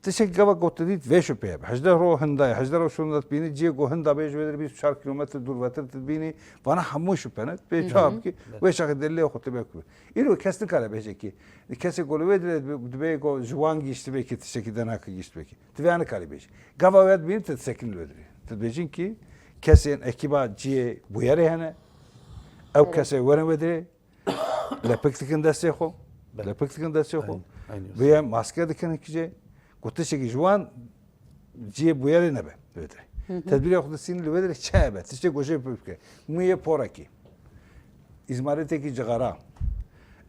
Tiştek gava ku tu dît vê şüphe hebe. Hejdeh ro hinda ye. Hejdeh ro şûnda dibînî, ciyê ku hinda bêj wê dirê bîst û çar kilometre dûr vetir tu dibînî. Vana hemû şüphe ne. Pê Hı hı. çawa bikî? Wê şaxê delilê xwe tu bê ku. Îro kes nikare bêje ki. Kesê ku li wê dirê dibe, dibe ku ji wan gihiştibê ki tiştekî denake gihiştibê ki. Tu vê nikarî bêjî. Gava wê dibînî tu disekinî li wê dirê. Tu dibêjin ki kesên ekîba ciyê bûyerê hene. Ew Evet. kesê werin wê dirê. Lepik dikin destê xwe. Belê. Lepik dikin destê xwe. Aynen, aynen. Vêya maske dikin hikî jê. Ku tiştekî ji wan ciyê bûyerê nebe. Wê dirê. Hı hı. Tedbîrê xwe distînin li wê dirê çi hebe. Tiştê ku jê bike. Mûyê porekî. Îzmaritêkî cixara.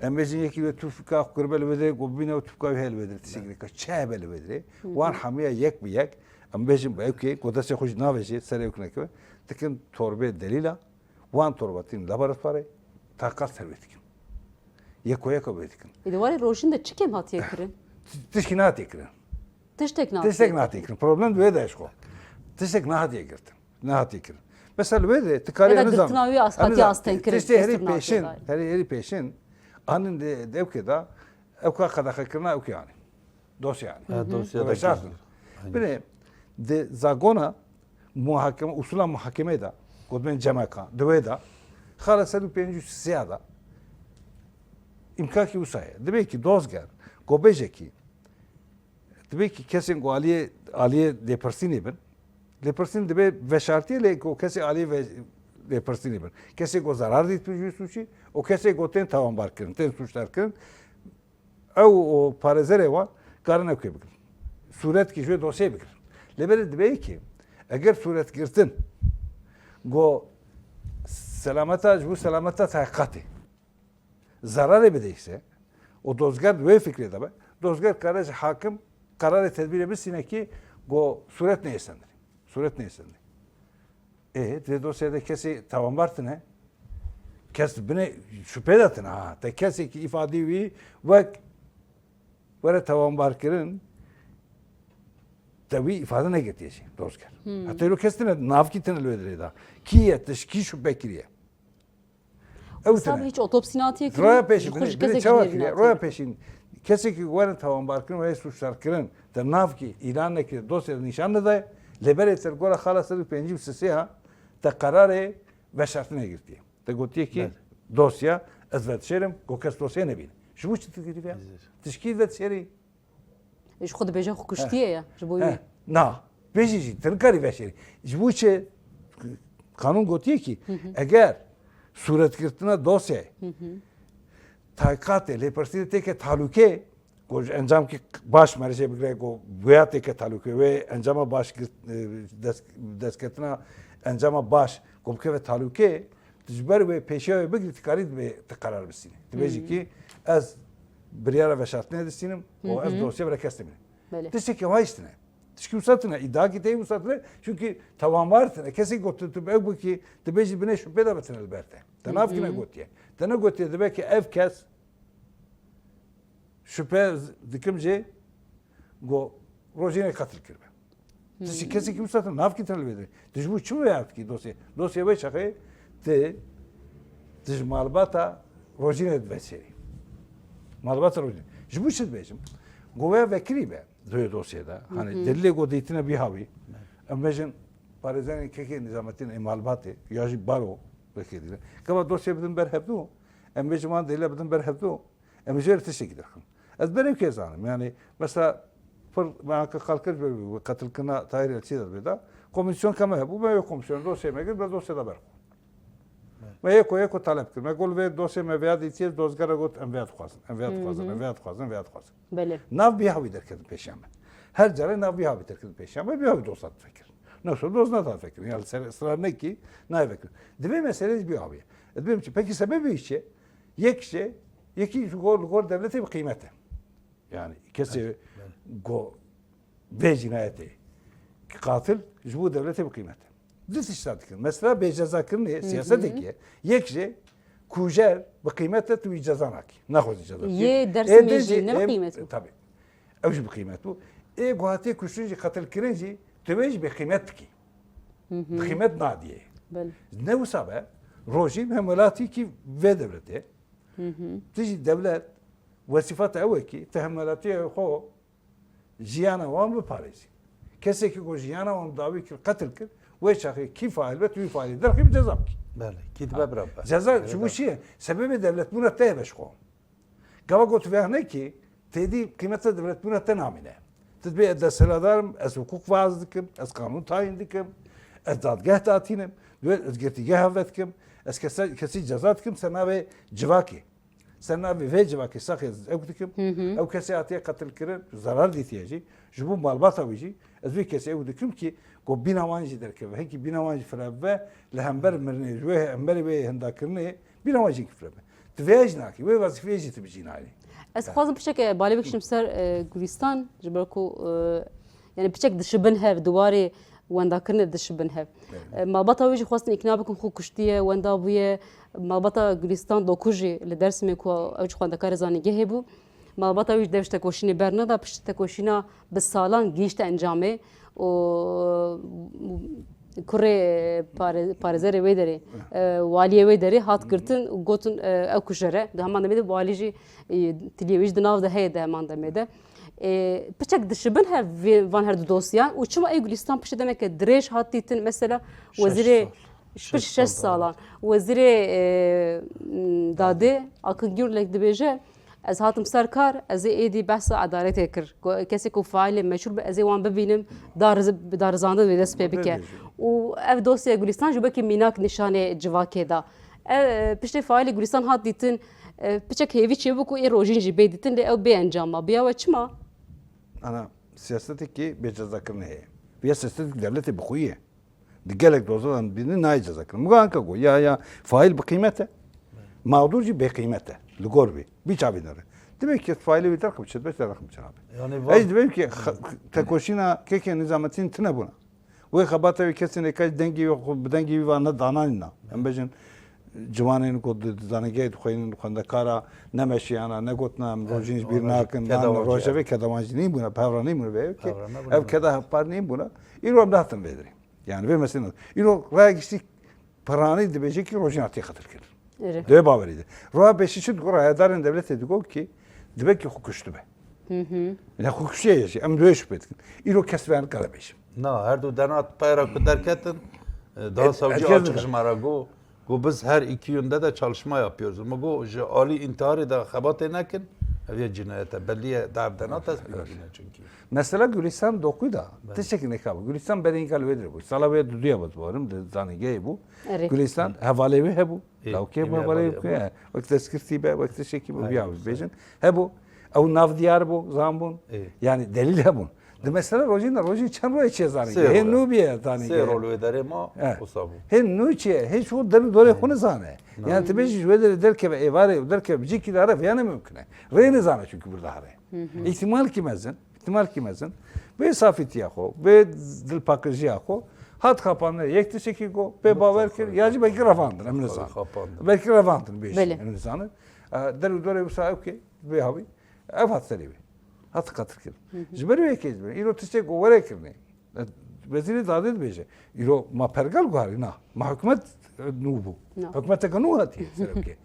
Em bêjin yekî wê tûfka xwe kiribe li wê dirê, ku bibîne ew tûfka wê heye li wê dirê. Tiştekî Belê. dike. Çi hebe li wê dirê. Hı hı. Wan hemiya yek bi yek. Em bêjin bi ew kê, ku destê xwe ji navê jê, serê ew kinekeve. Dikin torbê delîla. Wan torba tînin laboratuvarê, taqat ser wê dikin. Yeko yeko wê dikin. Ê, di warê rojîn de çi kêm hatiye kirin? Ti-, tişkî nehatiye kirin. Tiştek nehatiye Tiştek kirin. nehatiye kirin. Problem di wê de ji xwe. Tiştek nehatiye girtin. Nehatiye kirin. Mesela li wê de tu karî Ya da heniza girtina wî as-, hatiye heniza astengkirin, tiştê herî kestir nehatiye pêşin, dayîn. Herî, herî pêşin, anin de, de ewkê da, ewka qedexekirina ewkê anî. Dosya yani. Ha, Hı hı. dosya da Veşartin. Aynen. Bine, di zagona muhakeme, usula muhakeme da, gotmen cemeka, di wê da, xala sed û pêncî û sê da, imkakî usaye. Dibe ki dozger, go bêje ki, dibe ki kesên go aliyê, aliyê lêpirsînê bin, lêpirsîn dibe veşartiye lê go kesê aliyê ve-, lêpirsînê bin. Kesê go zarar dît bi jû suçî, o kesê go tên tawanbar kirin, tên suçdar kirin, Ew û parêzerê wan karin ew kê bigirin. Sûretkî ji wê dosyê bigirin. Lê berê dibe ki eger sûret girtin go selameta, ji bo selameta tahîqatê zerarê bide ise, û dozger di wê fikrê de be, dozger kare ji hakim qerarê tedbîrê bistîne ki go sûret neyê sendirê. Sûret neyê sendirê. Ê, di vê dosyayê de kesê tawanbar tine. Kes binê şüphe de tine ha. Te kesekî îfadê wî wek were tawanbar kirin, te wî îfade negirtiye jî, doz kir. Hmm. Heta îro kes tine, navkî tine li wê dirê de. Kî ye, tişt kî şüphe kiriye? Ew Wisa tine. Hiç otopsî natiye kirin. Roya pêşî, Ji xwe binê, ji binê kesek çawa jî kiriye? natiye Roya kirin. pêşî, kesekî werin tawanbar kirin, were sûcdar kirin, te navkî îlan nekiriye, dosyada nîşan nedaye, lê berê te li gora xala sed û pêncî û sê ha, te qerarê veşartinê girtiye. Te gotiye ki Belê. dosya ez vedişêrim, go kes dosyayê nebîne. Ji bo çi tu girî vê? Tişkî vedişêrî? Ji xwe dibêje xwe kuştiye ya, ji bo wî. He, na. Bêjî jî, tu nikarî veşêrî. Ji bo çi? Kanûn gotiye ki, Hı hı. eger sûretgirtina dosyayê, Hı hı. tahîqatê, lêpirsînê têke talûkê, ku ji encamkî baş merê jê bigire, ku buya têke talûkê, wê encama baş girt-, e, dest-, destketina encama baş, ku bikeve talûkê, tu ji ber wê pêşiya wê bigirî, tu karî dibê tu qerar bistînî. Tu bêjî Hı. ki ez biryara veşartinê distînim û Hı ez hı. dosya bire kes nemînim. Belê. Tiştekî wayî tine. Tişkî wisa tine, îdiakî tê wisa tine. Çunkî tawanbar tine. Kesê got tu, tu ew bikî, tu bêjî binê şüphe de bitine li ber te. Te Hı nav kime hı. gotiye? Te ne gotiye dibe ki ev kes şüphe z-, dikim jê go rojînê qetil kiribe. Tiştî Hmm. kesekî wisa tu navkî tine li wê dirê. Tu ji bo çi wê ev dikî dosyê? Dosyê wê çaxê tu, tu ji malbata rojînê dibe serî. Malbata rojînê. Ji bo çi dibêjim? Go wê vekirî be di wê dosyê de. Hani Hı hı. delilê go dîtine bî hawî. Em bêjin parêzerên kekê Nîzametîn ê malbatê ya jî baro wekê dîne. Gava dosyê bidin ber hevdû. Em bêjin wan delîle bidin ber hevdû. Em jê re tiştekî derxin. Ez berê wekê zanim. Yani, mesela, pir me anka qal kir, bi, bi qetilkirina Tahîr Elçî de bê de. Komîsyon ke me hebû, me yê komîsyon dosyê me girt, me dosyê de ber xwe. Evet. Me yeko yeko talep kir. Me got vê dosyê me vêya dîtiye, dozgera got, em vêya dixwazin, em vêya Hı dixwazin, hı. em vêya dixwazin, em vêya dixwazin. Belê. Nav bî hawî derketin pêşiya me. Her carê nav bî hawî derketin pêşiya me, bî hawî dosya difekir. Nasıl doz nada vekirin. Yani sen ısrar ne ki, ne vekirin. Divê meselê jî bî aviye. Divê çi? Peki sebebi çi? Yek şey, yekî ji gor, li gor devletê bi qîmet e. Yani kesê go vê cinayetê qatil ji bo devletê bi qîmet e. Du tişta dikin. Mesela bêcezakirinê, siyasetekî ye. Yek jê kujer bi qîmet e, tu wî ceza nakî. Naxwazî ceza bikî. Yê Ê Dêrsimê din jî ne bi em, qîmet bû? Tabii. Ew jî bi qîmet bû. Ê guhatê kuştin jî, qetilkirin jî, tu wê jî bi qîmet dikî. Bi qîmet nadiyê. Belê. Ne wisa be, rojîn hemwelatîkî vê devletê. Tu jî dewlet, wezîfa te ew e kî, tu hemwelatiyê xwe jiyana wan biparêzî. Kesekî ku jiyana wan dawî kir, qetil kir, wê çaxê kî faîl be, tu wî faîlê derxî bi ceza bikî. Belê, kî dibe bira be. Ceza ji bo çi ye? Sebebê devletbûna te ye be ji xwe. Gava ku tu vê nekî, têdî qîmeta devletbûna te namîne. Tu dibê ez desthilatdar im, ez hiqûq vaaz dikim, ez qanûn tayîn dikim, ez dadgeh datînim, divê ez girtîgeh hevve dikim, ez kesa-, kesî ceza dikim ser navê civakê. Ser navê vê civakê saxê ez ew dikim. Ew kesê hatiye qetilkirin, zarar dîtiye jî. Ji bo malbata wî jî, ez vê kesê ew dikim kî ku bîna wan jî derkeve. Hinkî bîna wan jî fireh bibe, li hember mirinê, ji wê hemberî wê hindakirinê, bîna wan jî fireh bibe. Tu vê jî nakî, wê wezîfeyê jî tu bi cî nayî. Ez dixwazim piçek, e, balê bikişim ser, e, Gulîstan, ji ber ku, e, yani piçek dişibin hev di warê wendakirinê dişibin hev. Evet. E, malbata wî jî xwestin îkna bikin xwe kuştiye, wenda bûye. Malbata Gulîstan Dokû jî li Dêrsimê ku ew jî xwendekarê zanîngehê bû. Malbata wî jî dev ji tekoşînê berneda, piştî tekoşîna bi salan gihîşte encamê û kurê pare-, parêzerê wê derê, e, waliyê wê derê hat girtin û gotin, e, ew kujer e. Di heman demê de walî jî, e, tiliyê wî jî di nav de heye di heman demê de. E, piçek dişibin hev vê, van her du dosyan û çima ê Gulîstan piştî demeke dirêj hat dîtin, mesela Şeş wezîrê sal. Pişt şeş salan. Wezîrê, e, m, dadê Akın Gürlek dibêje, ez hatim ser kar, ez ê êdî behsa edaletê kir. Ku kesê ku faîlê meçhûl be, ez ê wan bibînim, dariz-, darizandin wê dest pê bike. Û ev dosya Gulîstan jî wekî mînak nîşanê civakê da. E, piştê faîlê Gulîstan hat dîtin, e, piçek hêvî çêbû ku ê rojîn jî bê dîtin, lê ew bê encam ma. Biya we çima? Ana, siyasetekî bêcezakirinê heye. Vê siyasetek devletê bi xwe ye. Di gelek dozadan bîne nayê cezakirin. Min got anka got, ya, ya, faîl bi qîmet e, mağdur jî bê qîmet e. Li gor vê. Bî çavî nere. Demek ki faîlê wî derxî biçe, beş derxî biçe abi. Yani Ej dibêm ki xa-, tekoşîna kekê Nizamettin tine bûna. Wê xebata wê kesên êkaj dengê wê xwe bi dengê wî va ne dananîna. Em bêjin ciwanên ku di, di zanîngehê dixwînin xwendekara nemeşiyana, negotina em rojîn ji bîr nakin, keda nan rojevê keda wan jî nîn bûna, pevra nîn bûna vê. Pevra nebûna. Ev keda hevpar nîn bûna. Îro em dihatin vê derê. Yani vê meselê. Îro raya giştî piranî dibêje ki rojîn hatiye qetilkirin. Erê. Di wê bawerî de. Roya pêşî çi digot, rayedarên devletê digot ki dibe ki xwe kuştibe. Hı hı. Yani xwe kuştiye jî. Em di wê şüphe dikin. Îro kes vê nikare bêje. Na, her du dena tayra ku derketin, e, daha E, savcı herkes açık dikin. Ji me re got, got biz her iki yönde de çalışma yapıyoruz. Ama got ji alî intiharê de xebatê nekin, ev yê cinayete. Belliye, daha ev dena tespit bine çünkü. Mesela Gülistan Dokû da, tiştekî neka bû. Gülistan berê înka li wê dirê bû. Sala wê duduya bû, dibarim, di zanîngehê bû. Erê. Gülistan, hevalê wê hebû. Ê, Lawkê ê, bû, hevalê hevalê wê hebû. He. Wek tezkirtî be, wek tiştekî bû, Aynen. Biya bêjin. Hebû, ew nav diyar bû, zan bûn. Ê. Yani delîl hebûn. Di mesela rojîn de, rojîn çend royê çê zanîngehê. Sê rol. Hê nû bîye zanîngehê. Sê rol wê derê ma, He. Wisa bû. Hê nû çê, hê şu derû dorê xwe nizane. Yani tu bêjî ji wê derê derkeve êvarê û derkeve bi cîkî dare, vêya ne mimkun e. Rê nizane çünkü burada hare. Hı hı. Îhtimalkî mezin. Îhtimalkî mezin, vê safîtiya xwe, vê dilpakijiya xwe hat xapandinê yek tiştekî got, pê bawer kir, ya jî belkî revandin, em nizanin. Belkî revandin bêjin, Belê. Em nizanin. E, der û dorê wisa ew kê, vê havî, ev hat serê wê. Hat qetilkirin. Hı hı. Ji ber wê yekê ji ber. Îro tiştê ku were kirinê. E, Wezîrê Dadê dibêje. Îro ma pergal guharî, na. Ma hikûmet, e, nû bû. Na. Hikûmeteke nû hatiye serokê.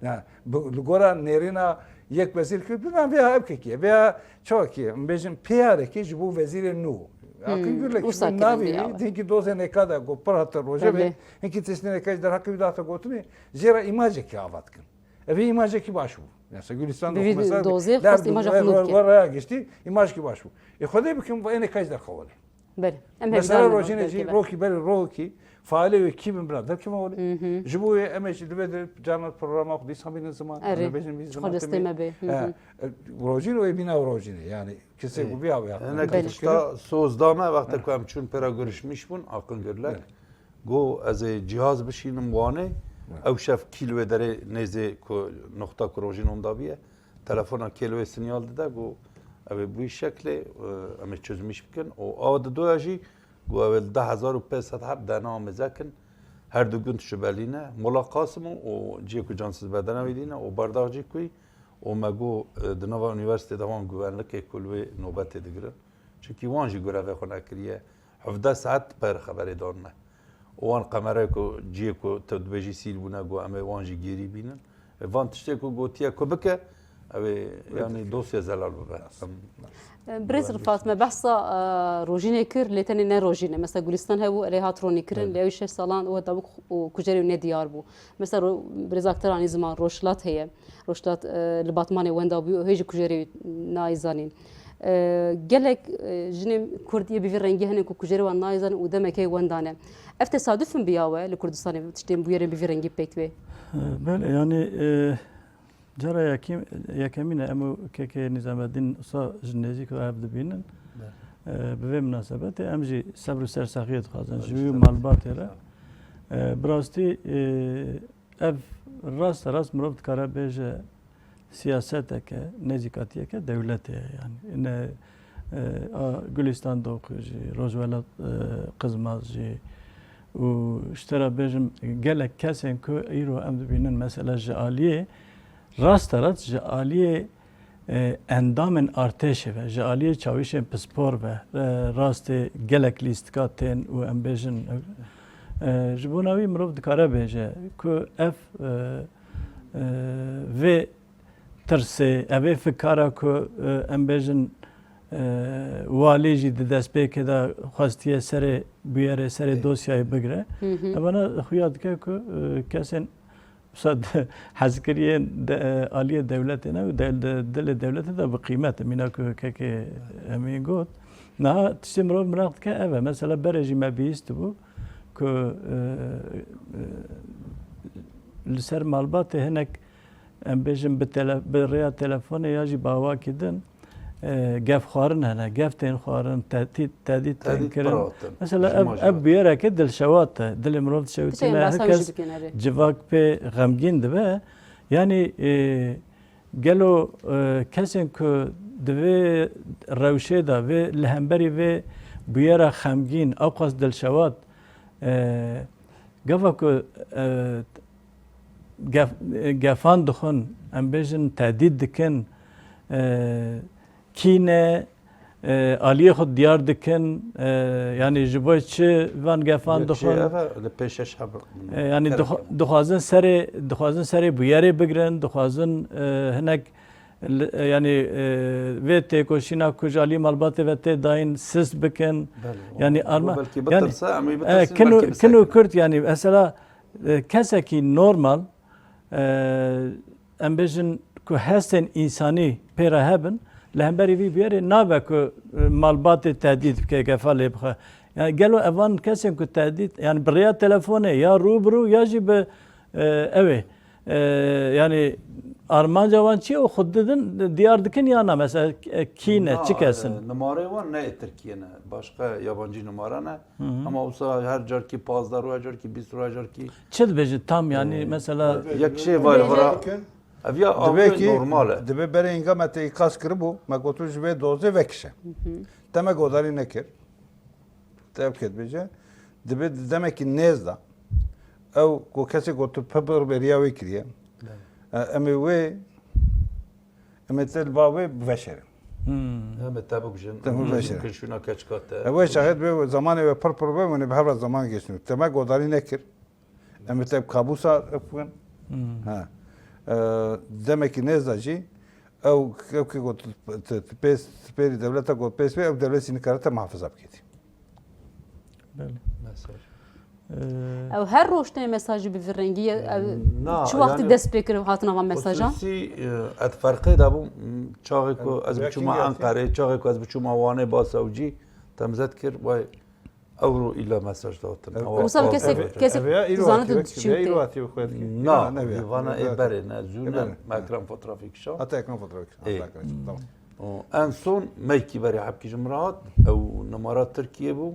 Ya, bi, li gora nêrîna yek wezîr kir, bi vêya ev kekî ye, vêya çawa kî ye? Em bêjin P R ê kî ji bo wezîrê nû. Hmm, Akın Gürlek ji wisa bo kirin navê vê, wî, dinkî dozên êka de got pir hate rojevê, Belê. Hinkî tiştên êka ji derheqê wî dihate gotinê, jê re îmajekî ava dikin. Ev ê îmajekî baş bû. Mesela Gülistan Bi vî dozê xwest îmaja xwe nû bike. Raya giştî îmajekî baş bû. Ê Xwedê bikim, ên êka ji derxewelê. Belê. Em Mesela hevdar rojînê jî, rokî berê rokî, Failê wê kî bin bira derkevin holê. Hı hı. Ji bo wê em ê jî divê di carna programa xwe dîsa bînin ziman. Erê. Em ê bêjin bî Ji ziman xwe destê temî. Me bê. Hı He, hı. Rojîn wê bîna rojînê. Yani kesê Ê. ku biya wê Hinek Belê. tişta soz da me wexta Hı. ku em çûn pêra görüşmîş bûn, Aqil Gürlek. Belê. Got, ez ê cihaz bişînim Wanê. Hı. Ew şev kî li wê derê nêzê ku noxta ku rojîn onda bûye. Telefona kê li wê sinyal dide, got, ew ê bi wî şeklê, e, em ê çözmîş bikin. Û awa didoya jî, got, ew ê li du hezar û pênc sed heb D N A amêze kin. Her du gund ji belî ne. Mola Qasim û, û cihê ku cansizbedena wî dîne û Bardaxcî kuyî û me got, e, di nava unîversîtê de wan guvenlikê ku li wê nobetê digirin. Çunkî wan jî grevê xwe nekiriye. Hevdeh saet pir xeberê dan me. Û wan qemere ku cihê ku tu dibêjî sîl bûne, got, em ê wan jî gêrî bînin. E, van tiştê ku gotiye ku bike, ew ê, Wê yanî dike. dosya zelal bibe. Em Birêz Rifat, me behsa, e, rojînê kir, lê tenê ne rojîne. Mesela Gulistan hebû, erê hat ronî kirin, Evet. lê ew şeş salan û heta bû û kujerê wî nediyar bû. Mesela ro-, birêz Akter anî ziman, Rojhilat heye. Rojhilat, e, li Batmanê wenda bû, hê jî kujerê wî nayê zanîn. E, gelek, e, jinên Kurd yê bi vî rengî hene ku kujerê wan nayê zanîn û demekê wenda ne. Ev tesaduf in biya we li Kurdistanê tiştên bûyerên bi vî rengî pêk wê? E, belê, yanî, e, Cara yekî-, yekemîn e, em û kekê Nîzameddîn Usa ji nêzîk ve hev dibînin. Belê. Ee, bi vê minasebetê em jî sebr û sersaxiyê dixwazin ji wî û malbatê re. Ee, bi rastî, e, ev raste rast mirov dikare bêje siyaseteke, nêzîkatiyeke dewletê ye. Yani ne, e, a Gulistan Doku jî, Rojwelat, e, Qizmaz jî û ji te re bêjim gelek kesên ku îro em dibînin mesela ji aliyê Rasterast ji aliyê, e, endamên artêşê ve, ji aliyê çawîşên pispor ve, e, rastê gelek lîstika tên û em bêjin, e, ji bona wî mirov dikare bêje ku ev, e, e, vê tirsê, ev ê fikara ku, e, em bêjin, e, walî jî di destpêkê de xwestiye serê bûyerê, serê Ê. dosyayê bigire. Hı hı. Evana xuya dike ku, e, kesên Wisa de-, hezkiriyên de-, aliyê dewletê ne û de-, de-, dilê dewletê de bi qîmet e. Mîna ku kekê Emîn got. Niha tiştê mirov miraq dike ev e. Mesela berê jî me bihîstibû ku, e, e, li ser malbatê hinek, em bêjin bi tele-, bi rêya telefonê ya jî bi awakî din, e, gefxwarin hene, gef tên xwarin, tehdît, tehdît tên Tehdît kirin. pir hatin. Mesela Ji ev, ma jî ev hatin. bûyereke dilşewat e. Dilê mirov dişewitîne, Tiştên behsa wî herkes jî dikin, erê. civak pê xemgîn dibe. Yanî, e, gelo, e, kesên ku di vê rewşê de, vê li hemberî vê bûyera xemgîn, ewqas dilşewat, e, gava ku, e, gef-, gefan dixwin, em bêjin tehdît dikin, e, kî ne, e, aliyê xwe diyar dikin, e, yanî ji bo çi van gefan Yek jê dixwin? ev e, li pêş şeş heb E, yanî kerek dixwa-, e. dixwazin serê, dixwazin serê bûyerê bigrin, dixwazin, e, hinek li, e, yanî, e, vê têkoşîna ku ji alî malbatê ve tê dayîn sist bikin. Belê, Yanî o, arma, o belkî yanî, bitirse, em ê e, bitirsin, kin û, belkî kin û bisekine. Kurd, yanî mesela, e, kesekî normal, e, em bêjin ku hestên însanî pê re hebin, li hemberî vî bûyerê nabe ku, e, malbatê tehdît bike, gefa lê bixe. Yani gelo evan kesên ku tehdît, yani bi rêya telefonê ya rû bi rû ya jî bi, e, ew ê, e, yani armanca wan çi ye û xwe didin, diyar dikin ya na? Mesela, e, kî ne, Na, çi kes in? e, nimarê wan ne yê Tirkiye ne, başka yabancî numara ne. Hı hı. Ama wisa her carkî pazdeh rû, her carkî bîst rû, her carkî Çi dibêjin tam yani, e, mesela Yek şey var, Dibêje- vara, ev ya Dibe aviyon ki, normal e. dibe berê înga me te îqaz kiribû, me gotu ji vê dozê vekişe. Hı hı. Te me godarî nekir. Te ev ket bêje. Dibe di demekî nêz de. Ew ku kesê gotu pibir beriya wê kiriye. Evet. E, em ê wê Em ê te li ba wê biveşerin. Hmm. Em ê te bikujin. Te Em ê bikujin. bikujin şûna keçika te. Ew ê şahid be, zamanê wê pir pir be, hûn ê bi hev re zaman geçin. Te me godarî nekir. Em ê te bi kabûsa bikin. Hmm. Ha. E, demekî nêz de jî, ew, ew kê got, t-, t-, pês, pêrî dewleta got pês be, ew dewlet jî nikare te muhafaza biketî. Belê. Mesaj. Ee, Ew her roj tê mesajî bi vî rengî ye. Ew Na, çi wextî yani dest pê kir hatina van mesajan? Xusûsî, e, ez ferqê de bûm, m, çaxê ku Em, ez biçûma belkî Enqerê, çaxê ku ez biçûma Wanê, basa ew cî, te min zed kir, vay, Ewro îla mesaj datin. Ew, Wisa bi ew, kesek, ev, kesek ev ya îro zanin hatiye tu wek, çi ya îro te? Hatiye wek xwedkî? Na, Ya, ne bi ya. Vana ê berê ne, zû E ne, berê. Me ekran fotoğrafî kişand. Heta ekran fotoğrafî kişand. Ê. Bak, tamam. O, en son meykî berê hepkî ji min re hat. Ew nimara Tirkiye bû.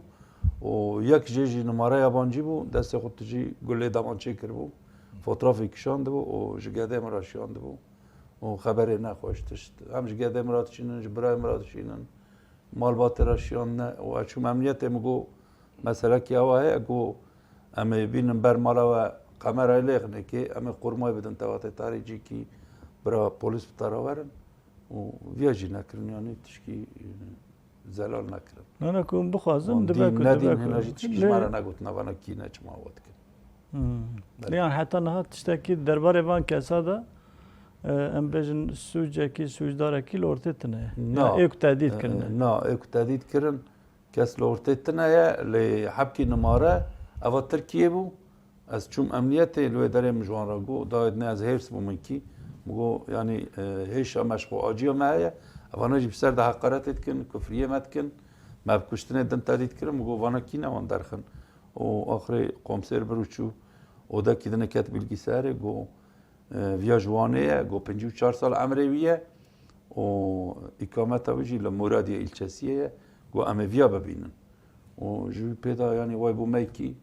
O, yek jê jî nimara yabancî bû. Destê xwe tu jî gulê daman çêkiribû. Fotoğrafî kişandibû. O, ji gedê min re şiyandibû. O, xeberê nexweş tişt. Em ji gedê min re dişînin, ji birayê min re dişînin. Malbatê re şiyandine û ez çûm emniyetê, min got, meselekî ewa heye, got, em ê bînin ber mala we, kamerayê lêxinê kê, em ê qurmayê bidin te, vatê tarî cîkî bira polîs bi te re werin û viya jî nekirin, yanî tişkî, e, zelal nekirin. Nana ku em bixwazin, Wan dibe dîn, ku, nedîn, dibe ku hêna jî tişkî ji me re negotin, navana kî ne çima we dikin. Hmm. Belê. Yan heta niha tiştekî derbarê van kesa de, e, em bêjin sûcekî, sûcdarekî li ortê tune ye. Na. Yan ê ku tehdît kirine. E, na, ê ku tehdît kirin, kes li ortê tune ye, lê hebkî nimare, eva Tirkiye bû. Ez çûm emniyetê, li wê derê min ji wan re got, dayê ne ez hêrs bûm hinkî. Min got, yanî, e, hêşa me ji xwe aciya me heye. Evana jî bi ser de heqaretê dikin, kufriyê me dikin. Me bi kuştinê din tehdît kirin. Min got, vana kî ne wan derxin. Û axirê komsêr bir û çû odekî din ket bilgisayarê, got, e, viya ji Wanê ye, got, pêncî û çar sal emrê wî ye û îkameta wî jî li Muradiye îlçesiyê ye, got, em ê viya bibînin. Û ji wî pê de, yanî, way bû meykî,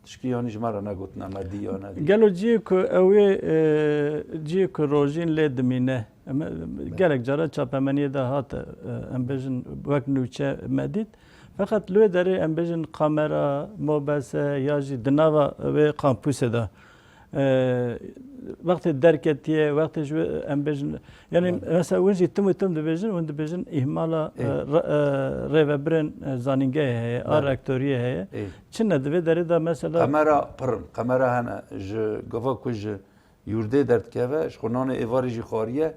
tişkî, yanî, ji me re negotine, me dî ya nedî. Gelo cihê ku ew ê, e, cihê ku rojîn lê dimîne, em, gelek cara çapemeniyê de hate, e, em bêjin wek nûçe me dît. Feqet li wê derê em bêjin kamera, mobese ya jî di nava wê kampûsê de, e, wextê derketiye, wextê ji wê em bêjin, yanî Belê. Mesela win jî tim û tim dibêjin, win dibêjin îhmala, Ê. e, re-, e, rêvebirên, e, zanîngehê heye, a Belê. Rektoriyê heye. Ê. Çi ne di vê derê de mesela Kamera pir in, kamera hene ji gava ku ji Yurdê derdikeve, ji xwe nanê êvarê jî xwariye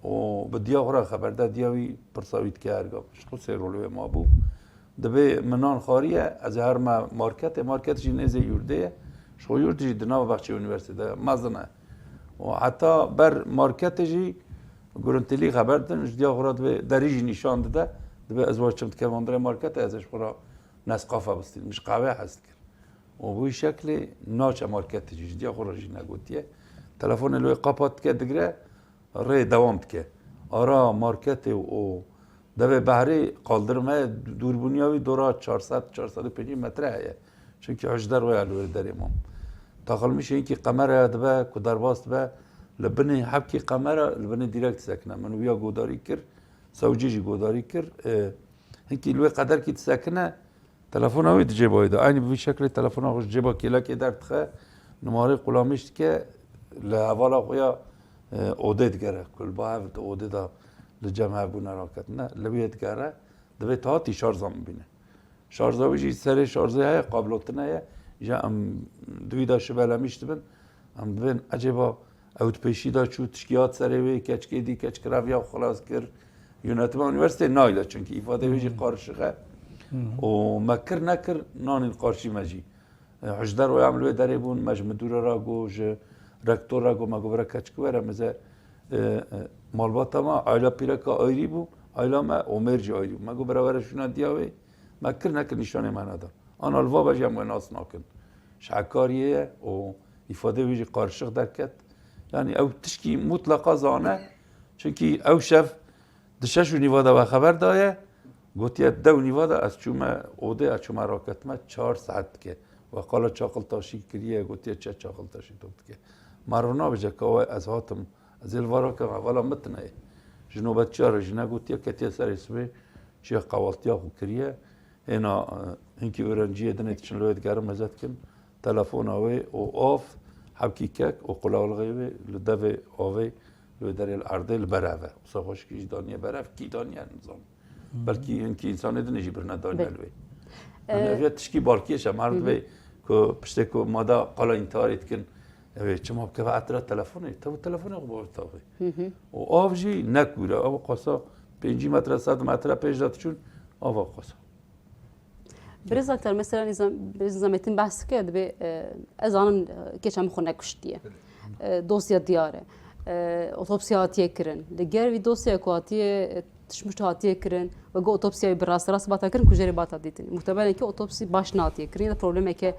û bi diya xwe re xeber de, diya wî pirsa wî dike her gav. Ji xwe sê rol wê mabû. Dibê min nan xwariye, ez ê herime marketê, market jî nêzê yurdê ye. Ji xwe yurd jî di nava baxçê unîversîtê de mezin e. Û heta ber marketê jî guruntilî xeber din, ji diya xwe re dibê derî jî nîşan dide. Dibê ez wa çim dike van dirê marketê, ez ê ji xwe re Nescafe bistînim, ji qehwê hez dikir. Û bi wî şeklê naçe marketê jî, ji diya xwe re jî negotiye. Telefonê li wê qapat dike, digire, rê dewam dike. Ara marketê û devê behrê qaldirim heye, dûrbûniya wî dora çar sed, çar sed û pêncî metre heye. Çunkî hejder waya li wê derê mam. Taxilmişê hinkî qemeraya dibe, ku derbas dibe, li binê hebkî qemera, li binê dîrek disekine. Min wiya godarî kir, sewcî jî godarî kir. E, hinkî li wê qederkî disekine, Telefona wî di cêba wî de. Eynî bi vî şeklê telefona xwe ji cêba kêlekê derdixe, numareyê qulamîş dike, li hevala xwe ya, e, odê digere. Ku li ba hev di odê de li cem hev bûne raketine. Li wê digere, divê tahatî şarja min bîne. Şarja wî jî serê şarjê heye, qablotine ye. Ji em di wî de şibelemîş dibin. Em dibên ecêba ew di pêşî de çû tişkî hat serê wê, keçikê dî, keçik reviya xwe xilas kir. Yönetima unîversîteyê nayile, çunkî îfadeyê wê jî Hmm. qarşix e. Hmm. Û me kir nekir, nanîn qarşî me jî. E, hejder waya em li wê derê bûn, me ji midûre re got, ji rektor re got, me got, bira keçik were, mize, e, e, malbata me, aila pîreka ayrî bû, aila me, Omer jî ayrî bû. Me got, bira were şûna diya wê, me kir nekir nîşanê me neda. Ana li va be jî em wê nas nakin. Ji Hekariyê ye û îfadeyê wî jî qarşix derket. Yanî ew tişkî mutleqa zane. Çunkî ew şev di şeş û nîva de we xeber daye. Gotiye, deh û nîva de ez çûme odê, ez çûme raketime çar saet dike. We qala çaqil taşî kiriye, gotiye, çi çaqil taşî top dike. Meriv nabêje ka we ez hatim, ez ê li va rakim, hevala min tune ye. Ji nobetçiya re jî negotiye, ketiye serê sibê, çiya qewaltiya xwe kiriye. Hêna, e, hinkî öğrenciyê dinê diçin li wê digerin, meze dikin. Telefona wê û av, hebkî kek û qulawlixê wê li devê avê, li wê derê li erdê li ber ev e. Wisa xweşikî jî daniye ber ev, kî daniye nizam. Hmm. Belkî hinkî însanê dinê jî birine daniye Be- li wê. Yanî Ee, ev ya tişkî balkêş e, meriv Hı hı. dibê ku piştê ku ma da qala întiharê dikin, ew ê çima bikeve etra telefonê, tev telefonê xwe bavê tavê. Hı hı. Û av jî ne kûr e, ew qasa pêncî metre, sed metre pêş de diçûn, ava qasa. Birêz Aktar, mesela Nîzam-, Birêz Nîzamettin behs dike, dibê, e, ez zanim, e, keça min xwe nekuştiye. E, dosya diyar e. E, otopsiya hatiye kirin. Li ger vî dosyaya ku hatiye, e, tişt mişt hatiye kirin, weke otopsiya wî bi rast rast bata kirin, kujerê bata dîtin. Muhtemelen ki otopsî baş natiye kirin ya da problemeke,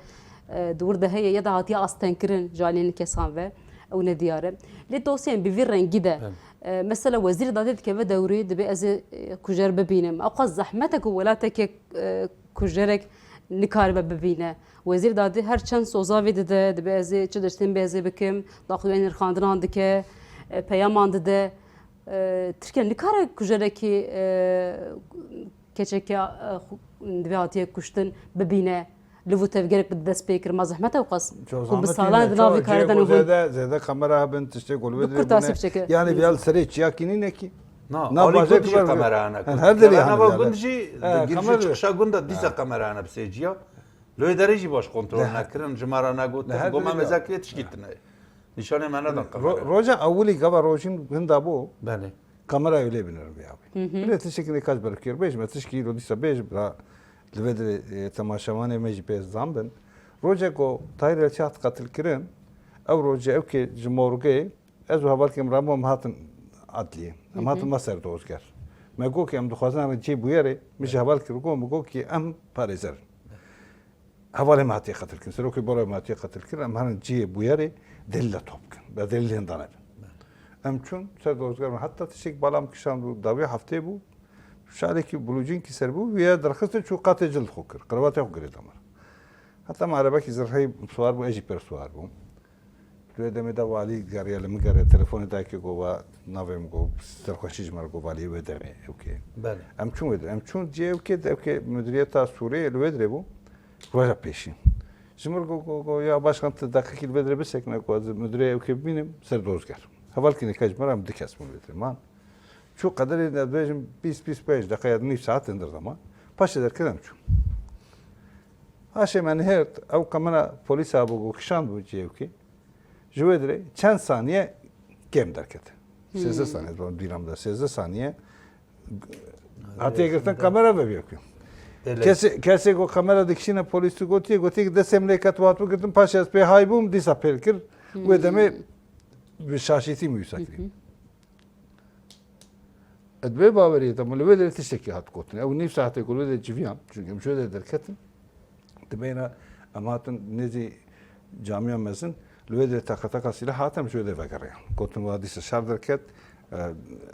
e, di wir de heye ya da hatiye astengkirin ji aliyên kesan ve, ew nediyar e. Lê dosyayên bi vî rengî de, Evet. e, mesela wezîrê dadê dikeve dewrê, dibê ez ê, e, kujer bibînim. Ew qas zehmet e ku welateke, e, kujerek nikaribe bibîne. Wezîrê dadê her çend soza vê dide, dibê ez ê çi diştên bê ez ê bikim, daxuyanî nirxandinan dike, e, peyaman dide. E, Tirkiye nikare kujerekî, e, keçeke, e, xu-, divê hatiye kuştin bibîne, liv û tevgerek bi dest pê kir. Ma zehmet e ew qas. Ku bi salan di nav vî karê de nihûn. Zêde, zêde kamera hebin, tiştê ku li wê Bi dirê kurtasî bûne. Biçeke. Yani vîya li serê çiyakî nîne kî. Na, Na alî bajê gund jî kibar bû. Kamera hene. Her derê Kamera hene nava vîya. Gund jî, He, di gir kamera jî vîya. Çiqşa gund de dîsa Ha. Kamera hene bi sê ciya. Li wê derê jî baş kontrol Ne. Nekirin, ji me re negotin. Ne, her Goma derê mezek vîya. Lê tişkî tine. Nîşanê me nedan Ro-, kamera. Roja ewilî gava rojîn hinda bû. Belê. Kamera wê lê binêrin vê avê. Hı hı. Bilê tiştekî nêkaç berkêr bêjim, tişkî îro dîsa bêjim, ra li vê dirê, e, temaşevanê me jî pê zan bin. Rojê ku Tahîr Elçî hat qetilkirin, ew rojê ew kê ji morgê, ez û hevalkê min rabû, em hatin adliyê. Em Hı hı. Hatin me ser dozger. Me got ki em dixwazin em cê bûyerê, min ji hevalkê re got, min got ki em parêzer in. Hevalê me hatiye qetilkirin, serokê baroya me hatiye qetilkirin, em herin cihê bûyerê delîla top bikin. Be delîl hênda nebin. Em çûn ser dozger, me heta tiştek bala min kişand û dawî heftê bû. Şalekî blûcînkî ser bû, wî ya derxistin çû qatê cil xwe kir. Qirvatê xwe girê damar. Heta me erebekî zirhê siwar bû, ez jî pêr siwar bûm. Di wê demê de valî geriya li min geriya, telefonê dayikê got, va navê min got, serxweşî ji me re got, valiyê wê demê ewkê. Belê. Em çûn wê dirê. Em çûn cihê ewkê, ewkê mudiriyeta Sûriyê li wê dirê bû. Roja pêşî. Ji min re got, got, got, ya başkan, tu deqekî li vê dirê bisekine, ku ez mudirê ewkê bibînim, ser dozger. Hevalkî nêka ji me re em du kes bûn vê dirê. Man. Çû qederê de dibêjim bîst, bîst pênc deqe ya nîv saet hindir zaman. Paşê derket em çûn. Paşê me nihêrt, ew kamera polîsa bû, ku kişand bû cihê ewkê. Ji wê dirê çend saniye kêm derket. Sêzdeh Hmm. saniye, di bîra min de sêzdeh saniye. Hatiye girtin kamera ve bî ewkê. Belê. Kesê, kesê ku kamera dikişîne polîs tu gotiye, gotiye ki destê min lê ket, hat bigirtin, paşê ez pê hay bûm, dîsa pêl kir. Wê demê Hmm. bi şaşîtî min wîsa kirî. Hı hı. Di vê baweriyê de min li wê derê tiştekî hat gotin. Ew nîv saetê ku li wê derê civiyan, çunke em ji wê derê derketin, di beyna em hatin nêzî camiya mezin, li wê derê teqeteqa sîleh hat, em ji wê derê vegeriyan. Gotin, wa dîsa şer derket, e,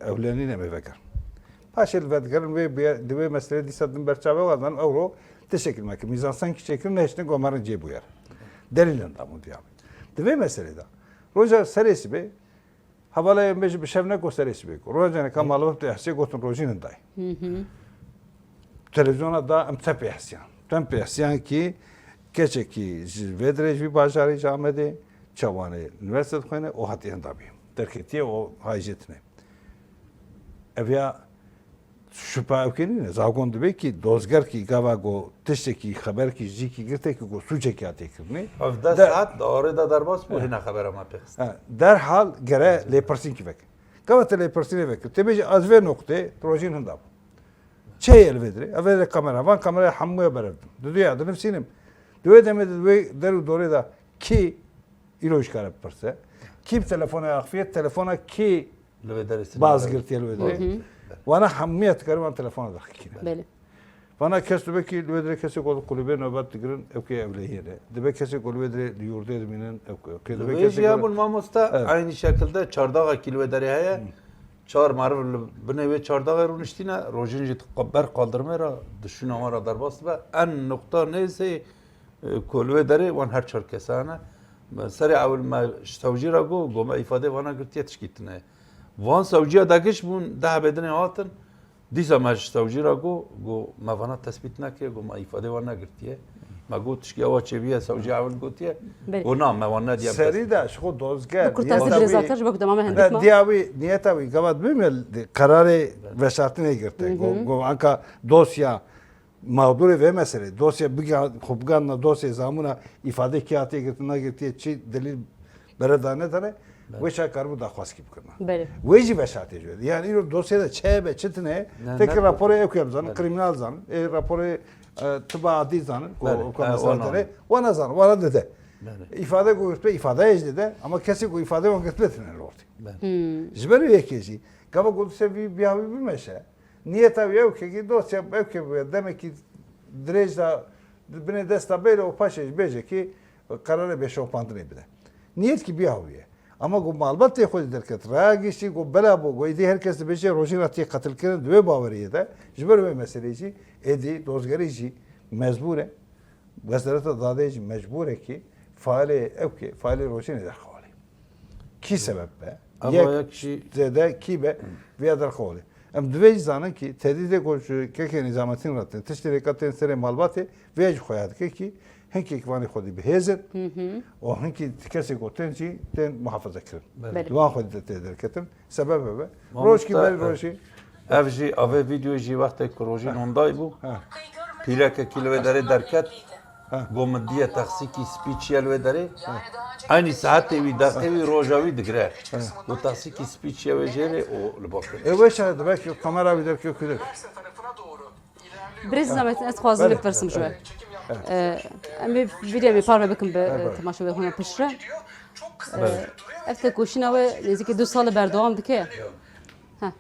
ewle nîne, em ê vegerin. Paşê li vedigerin, wê bûye, di wê meselê dîsa din berçavê wan dan, ewro tiştekî me kir. Mîzansenkî çêkirin, nehiştin, got, me rin cê bûyer. Delîl hinda bûn diya min. Di vê meselê de, roja serê sibê, Hevala em bêjin bi şev ne, got serê sibê got. Roja neka malbat dê hesê gotin rojîn hindayê. Hı hı. Televizyona da em te pê hesiyan. Tem pê hesiyan ki keçekî ji vê dirê ji vî bajarê ji Amedê, çawanê üniversite dixwêne, o hatiye hinda bî. Derketiye, o hay jê tine. Ev ya Şupa ew kê nîne, zagon dibe ki dozger ki gava go tiştekî, xeberkî, jîkî girte ki go sûcekî hatiye kirinê. Hevdeh De- saet di arê de derbas bû, He. Hîna xebera me pê xist. He, derhal gere lêpirsînkî veke. Gava te lêpirsînê vekir. Te bêjî ez vê noqtê rojîn hinda bû. Çi heye li vê dirê? Ev vê dirê kamera. Van kameraya hemûya berev din. Di duya dinivsînim. Di wê demê de di wê der û dorê de kî îro jî kare bipirse. Kî bi telefona axifiye, telefona kî Li vê derê sinî baz bere. Girtiye li vê derê. Hı hı. Wana hemiya dikare van telefona daxikîne. Belê. Vana kes dibe ki li vê derê kesê ku li kulübê nobet digirin, ew kê ewlehiyê ne. Dibe kesê ku li vê derê li yurdê dimînin, ew kê. Dibe kesê ku hebûn mamoste, Evet. Aynî şekilde çardaxekî li vê derê heye. Hı. Çar meriv li binê wê çardaxê rûniştîne, rojîn jî ber qaldirmê re, di şûna wan re derbas dibe. En nuqta neyse, E, ku li wê derê wan her çar kesa hene. Me serê ewil me ji sewcî re got, got me îfadê vana girtiye, tişkî tune ye. Van sewciya degiş bûn, deh hebê dinê hatin. Dîsa me ji sewcî re got, got me vana tespît nekiriye, got me îfadê wan negirtiye. Me got tişkî ewa çêbûye, sewcî ewil gotiye. Belê. Got na, me wan nediye. Serî de ji xwe dozger, Bi kurtasî niyeta wî, birêzakar ji bo ku demame Ne, hendik ma. Diya wî, niyeta wî gava dibê me li qerarê veşartinê girte. Hı hı. Got, got anka dosya Mağdurê vê meselê, dosya biga-, xwe bigandina dosyê zamûna îfade kê hatiye girtin, nagirtiye, çi delîl bere da nedane, Belê. Wê çakaribû daxwazkî bikirina. Belê. Wê jî veşartê ji wê. Yani îro dosyê de çi hebe, çi tine, Ne, tek ne raporê ew kêm zanin, Belê. Kriminal zanin, ê raporê, e, tiba adî zanin, ku Belê. ew ka E, mesela wana. Dere, wana zanin, wana dide. Belê. Îfade ku girtbe, îfadeyê jî dide, ama kesê ku îfade wan girtbe tine li ortê. Belê. Hmm. Ji ber wê yekê jî, gava ku dise vî biya wî bimeşe, Niyeta wî ew ke kî dosya ew ke bi demekî dirêj da binê desta bêre û paşê jî bêje kî qerarê bêşopandinê bide. Niyetkî biya wî ye. Ama ku malbatê xwe jî derket, raya giştî ku bela bû, ku êdî her kes dibêje rojîna tê qetilkirin di wê baweriyê de, ji ber wê meselê jî êdî dozgerî jî mecbûr e. Wezareta Dadê jî mecbûr e kî failê ew kê, failê rojînê derxewalê. Kî sebeb be? Ama Yek yek jî zêde kî be? Viya derxewalê. Em divê jî zanin kî tedîdê ku ji kekê Nîzametîn re tên, tiştê rêka tên serê malbatê, vê jî xuya dike kî hinkê kivanê xwedî bi hêz in û hinkî kesê ku tên jî tên muhafaza kirin. Belê. Li wan xwedî de tê derketin. Sebeb ev e. Roj kî Mamoste, berî rojî. Ev jî, avê vîdyoyê jî wextê ku rojîn hondayî bû. Ha. Pîrekekî li wê derê derket. Ha. Got min diye taksîkî spî çiye li wê derê. Ha. Eynî saetê wî, deqê wî, roja wî digire. Ha. Got taksîkî spî çiye wê jêrê û li ba kir. E, weş e, belkî kamera wî derkeve kulir. Birêz Nîzametîn, ez dixwazim bipirsim ji we. Belê. Belê. E, em ê vîdyoyê parve bikin bi, e, temaşevanê hûn piştre. Belê. E, ev tekoşîna we nêzîkî du sal berdewam dike. Heh.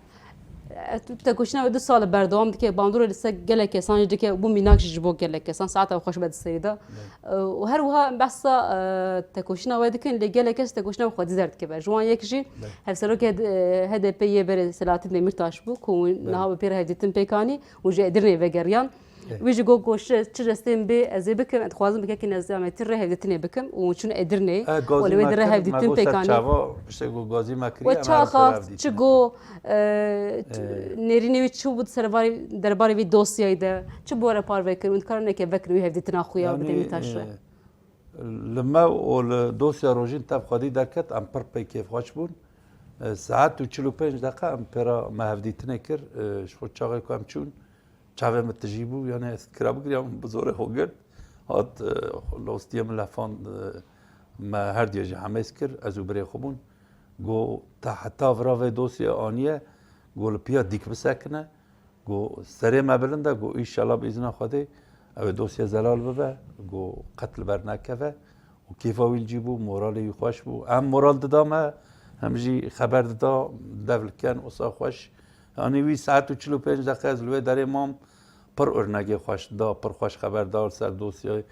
E, tu tekoşîna we du sal berdewam dike, bandorê li ser gelek kesan jî dike, bû mînak jî ji bo gelek kesan, saeta xweş be di serî de. Belê. E, û her wiha em behsa, e, tekoşîna we dikin, lê gelek kes tekoşîna we xwedî derdikeve. Ji wan yek jî Belê. hevserokê, e, H D P yê berê Selahattin Demirtaş bû, ku Belê. niha bi pê re hevdîtin pêk anî û ji Edirneyê vegeriyan. Wî jî got, got, çi, çi destên bê ez ê bikim, ez dixwazim bi kekê Nîzametîn re hevdîtinê bikim û çûn Edirnê û li wê derê hevdîtin pêk anî. Çava, piştê ku gazî me kiriye, We çawa xaft, çi got, e, nêrînê wî çi bû di ser varê, derbarê vî dosyayê de, çi bi we re parve kir û dikare neke vekin wî hevdîtina xwe ya bi Demîrtaş re? Li me û li dosya Rojîn tev xwedî derket, em pir pê kêfxweş bûn. E, saet û çil û pênc deqe em pê re me hevdîtinê kir, e, ji xwe çaxê ku em çûn, çavê min tijî bû, yanî ez kira bigiriyam, bi zorê xwe girt. Hat, e, lostiyê min lefand, e, me her diye jî hemêz kir, ez û birê xwe bûn. Got, te heta vira vê dosyê aniye, got, li piya dîk bisekine. Got, serê me bilind e, got, înşallah bi îzna Xwedê, ew ê dosye zelal bibe, got, qet li ber nekeve. Û kêfa wî li cî bû, moralê wî xweş bû. Hem moral dida me, hem jî xeber dida, dev li ken, wisa xweş. Yanî wî saet û çil û pênc deqe ez li wê derê mam, pir urnegê xweş da, pir xweş xeber da li ser dosyayê.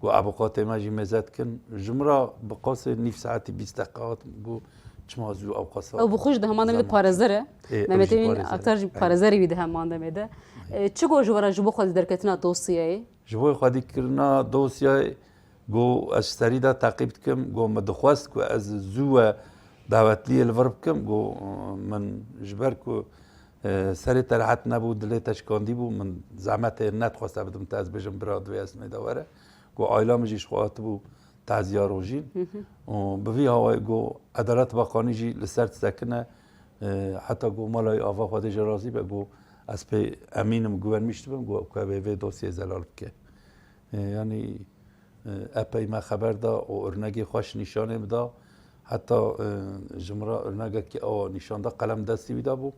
Got, avukatê me jî mêze dikin. Ji min re bi qasê nîv saetî bîst deqe hat, got, çima zû ew qasa Ew bi xwe jî di heman demê de zeman parêzer e. Ê, ew Mehmet jî Emîn parêzer e. Aktar jî Ê. parêzerê wî di heman demê de. Ê. E, çi got ji we re ji bo xwedî derketina dosyayê? Ji bo xwedî kirina dosyayê, got, ez ji serî de teqîb dikim, got, min dixwest ku ez zû we dawetliyê li vir bikim, got, min ji ber ku, e, serê te rehet nebû, dilê te şikandî bû, min zehmetê nedixwest te bidim te, ez bêjim bira divê ez nêda were. Got, aîla min jî ji xwe hatibû taziya Rojîn. Hı hı. Û bi vî hawayê, got, Edalet Bakanî jî li ser disekine, e, heta got, mala wî ava Xwedê ji razî be, got, ez pê emîn im, guvenmiş dibim, got, ku ew ê vê dosyê zelal bike. E, yanî, e, epey me xeber da û urnegê xweş nîşanê min da. Heta, e, ji min re urnegekî awa nîşan da, qelem destî wî de bû.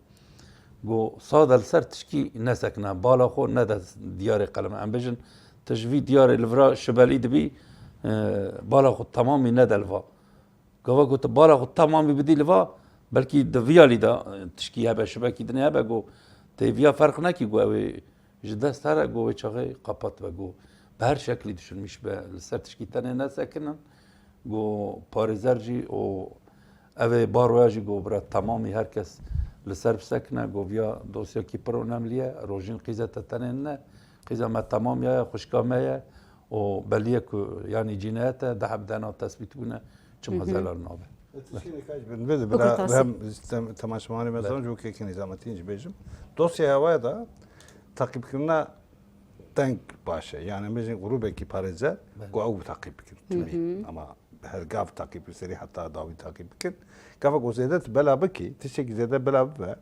Got, sade li ser tişkî nesekine, bala xwe nede diyarê qelem. Em bêjin, tu ji vî diyarê li vira şibelî dibî, e, bala xwe temamî nede li va. Gava ku tu bala xwe temamî bidî li va, belkî di viya lî de, e, tişkî hebe, şibekî dinê hebe, ku tê viya ferq nekî, ku ew ê ji dest here, ku wê çaxê qapat be, ku bi her şeklî düşünmîş be, li ser tişkî tenê nesekinin, ku parêzer jî û ev ê baroya jî, ku bira temamî her kes li ser bisekine, ku viya dosyakî pir önemli ye, Rojîn qîze te tenê nine, qîza me temamî ye, xwişka me ye, û belî ye ku yanî cînayet e, deh hebdena tespît bûne, çima Hı hı. zelal nabe. E, tiştê kaç bin vê de Bikir bila Tasim. Hem tem-, temaşevanê me Be. zan ji wekî Nîzametîn jî bêjim. Dosyaya waya da taqîbkirina deng baş e. Yani em bêjin grûbekî parêzer Be. ku ew taqîb bikin. Hı Timî. hı. Ama her gav taqîb bikin, serî heta dawî taqîb bikin. Gava ku zêde tu bela bikî, tiştekî zêde bela bibe,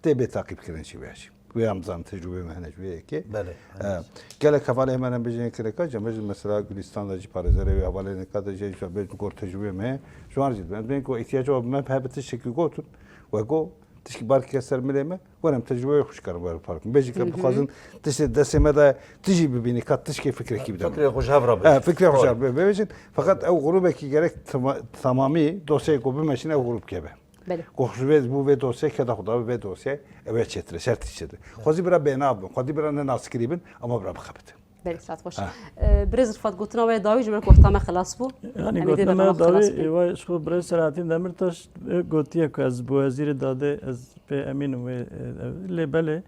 tê bê taqîbkirin jî wê jî. Wê em zanin tecrûbê me hene ji wê yekê. Belê, E, hene. Gelek hevalê me ne bêjin kireka, cem bêjin mesela Gülistan de jî parêzerê wê hevalê neka de jî, jî bêjin gor tecrûbê me, ji wan jî dibin. Em dibên ku ihtiyaca me hebe tiştekî gotin, we got, tişkî barkê ser milê me, were em tecrûbeyê xwe ji karin were parkin. Bêjî ke Hı hı. bixwazin tiştê destê me de tijî bibînî, ka tişkê fikrekî bide. Fikrê xwe ji hev re E, bêjin. fikrê xwe ji Doğru. hev re bêjin. Feqet ew grûbekî gerek tema-, temamî dosyayê ku bimeşin ew grûb keve. Belê. Ku ji vê, ji bo vê dosyê keda xwe da vê dosyê, ew ê çêtir e, şertî çêtir. Xwezî bira bênav bin, xwezî bira ne naskirî bin, ama bira bixebitin. Belê, saet xweş. E, Birêz Rifat, gotina we dawî ji ber ku wexta me xilas bû. Yanî gotina me dawî, e, we ji xwe Birêz Selahattin Demirtaş, e, gotiye ku ez bi Wezîrê Dadê ez pê emîn im wê, e, lê belê,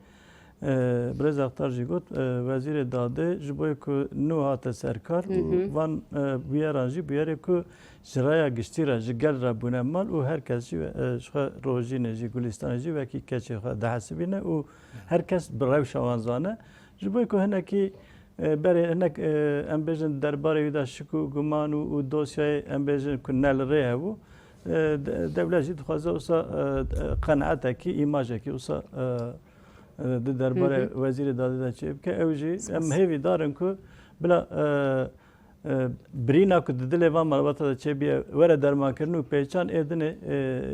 e, Birêz Axtar jî got, e, Wezîrê Dadê ji bo ku nû hate ser kar û van, e, bûyeran jî bûyerê ku ji raya giştî re, ji gel re bûne mal û her kes jî, e, ji xwe Rojînê jî, Gulistanê jî wekî keçê xwe dihesibîne û her kes bi rewşa wan zane. Ji bo ku hinekî, e, berê hinek, e, em bêjin derbarê wî de şik û guman û, û dosyayê em bêjin ku ne li rê hebû, e, de-, dewlet jî dixwaze wisa, e, qenaetekî, îmajekî wisa, e, e, di derbarê Wezîrê Dadê de çêbike. Ew jî em hêvîdar in ku bila, e, e, birîna ku di dilê van malbata de çêbûye were dermankirin û pêçan ê dinê,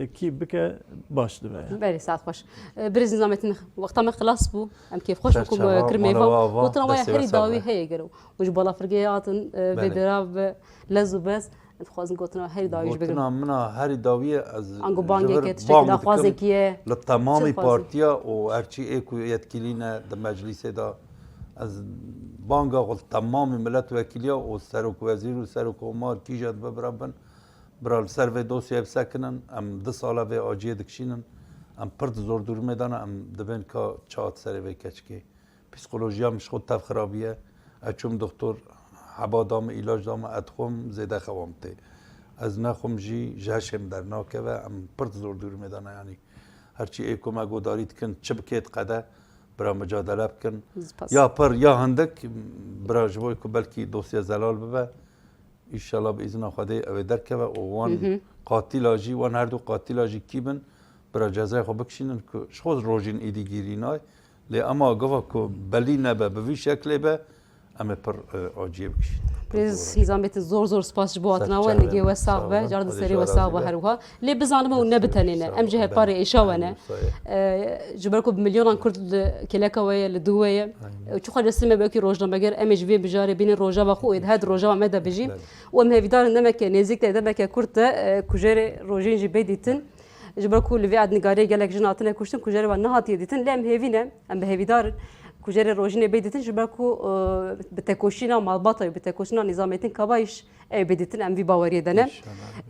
e, kî bike baş dibe. Belê, saet xweş. E, Birêz Nîzamettin, wexta me xilas bû. Em kêfxweş bû ku me kir mêvan. Gotina we herî dawî heye gelo. Û ji balafirgehê hatin, e, vê dera bi lez û bez. Em dixwazin gotina we herî dawî jî bigirin. Gotina min a herî dawî ye, ez Ango bangeke, tiştekî daxwazekî ye. Li temamî partiya û her çi ê ku yetkilî ne di meclîsê de, ez banga xwe li temamî miletwekîliya û serokwezîr û serokkomar kîjan dibe bira bin, bira li ser vê dosyayê bisekinin, em du sal e vê aciyê dikişînin, em pir di zordûrmê de ne, em dibên ka çi hat serê vê keçikê. Psîkolojiya min ji xwe tev xirabî ye. Ez çûm doktor, heba da min, îlac da min, ez dixwim, zêde xewa min tê. Ez nexwim jî ji hişê min dernakeve, em pir di zordûrmê de ne, yanî her çi ê ku me godarî dikin, çi bikê diqede, bira micadele bikin. Spas. Ya pir, ya hindik, bira ji bo ku belkî dosye zelal bibe. Înşallah bi îzna Xwedê ew ê derkeve û wan qatîla jî, wan her du qatîla jî kî bin, bira cezayê xwe bikişînin ku ji xwe Rojîn êdî gîrî nayê. Lê ema gava ku belî nebe, bi vî şeklê be, em ê pir, e, aciyê bikişînin. Birêz Nîzamettin, zor zor spas ji bo hatina we, nigê we sax be, car din serê we sax be her wiha. Lê bizanim ew ne bi tenê ne, em jî hevparê êşa we ne. E, ji ber ku bi milyonan Kurd li kêleka we ye, li dû we ye. Çiqas destê me bi wekî rojnameger, em ê ji vê mijarê bînin rojeva xwe û êdî her di rojeva me de bijî. Û em hevîdar in demeke nêzîk de, demeke kurt de, e, kujerê Rojîn jî bê dîtin. Ji ber ku li vê erdnigariyê gelek jin hatine kuştin, kujerê wan nehatiye dîtin. Lê em hêvî ne, em bi hevîdar in kujerê Rojînê bê dîtin. Ji ber ku, e, bi tekoşîna malbata wî, bi tekoşîna Nîzamettin Kabayîş, ew bê dîtin, em vî baweriyê de ne.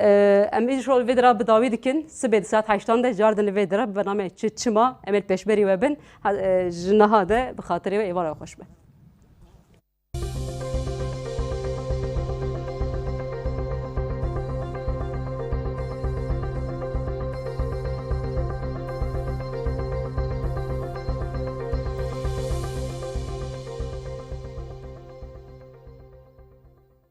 E, em îro li vê dera bi dawî dikin. Sibê di saet heştan de cardin li vê dera bi bernameyê Çi Çima em ê li pêşberî we bin. Ha, e, ji niha de bi xatirê we êvara we xweş be.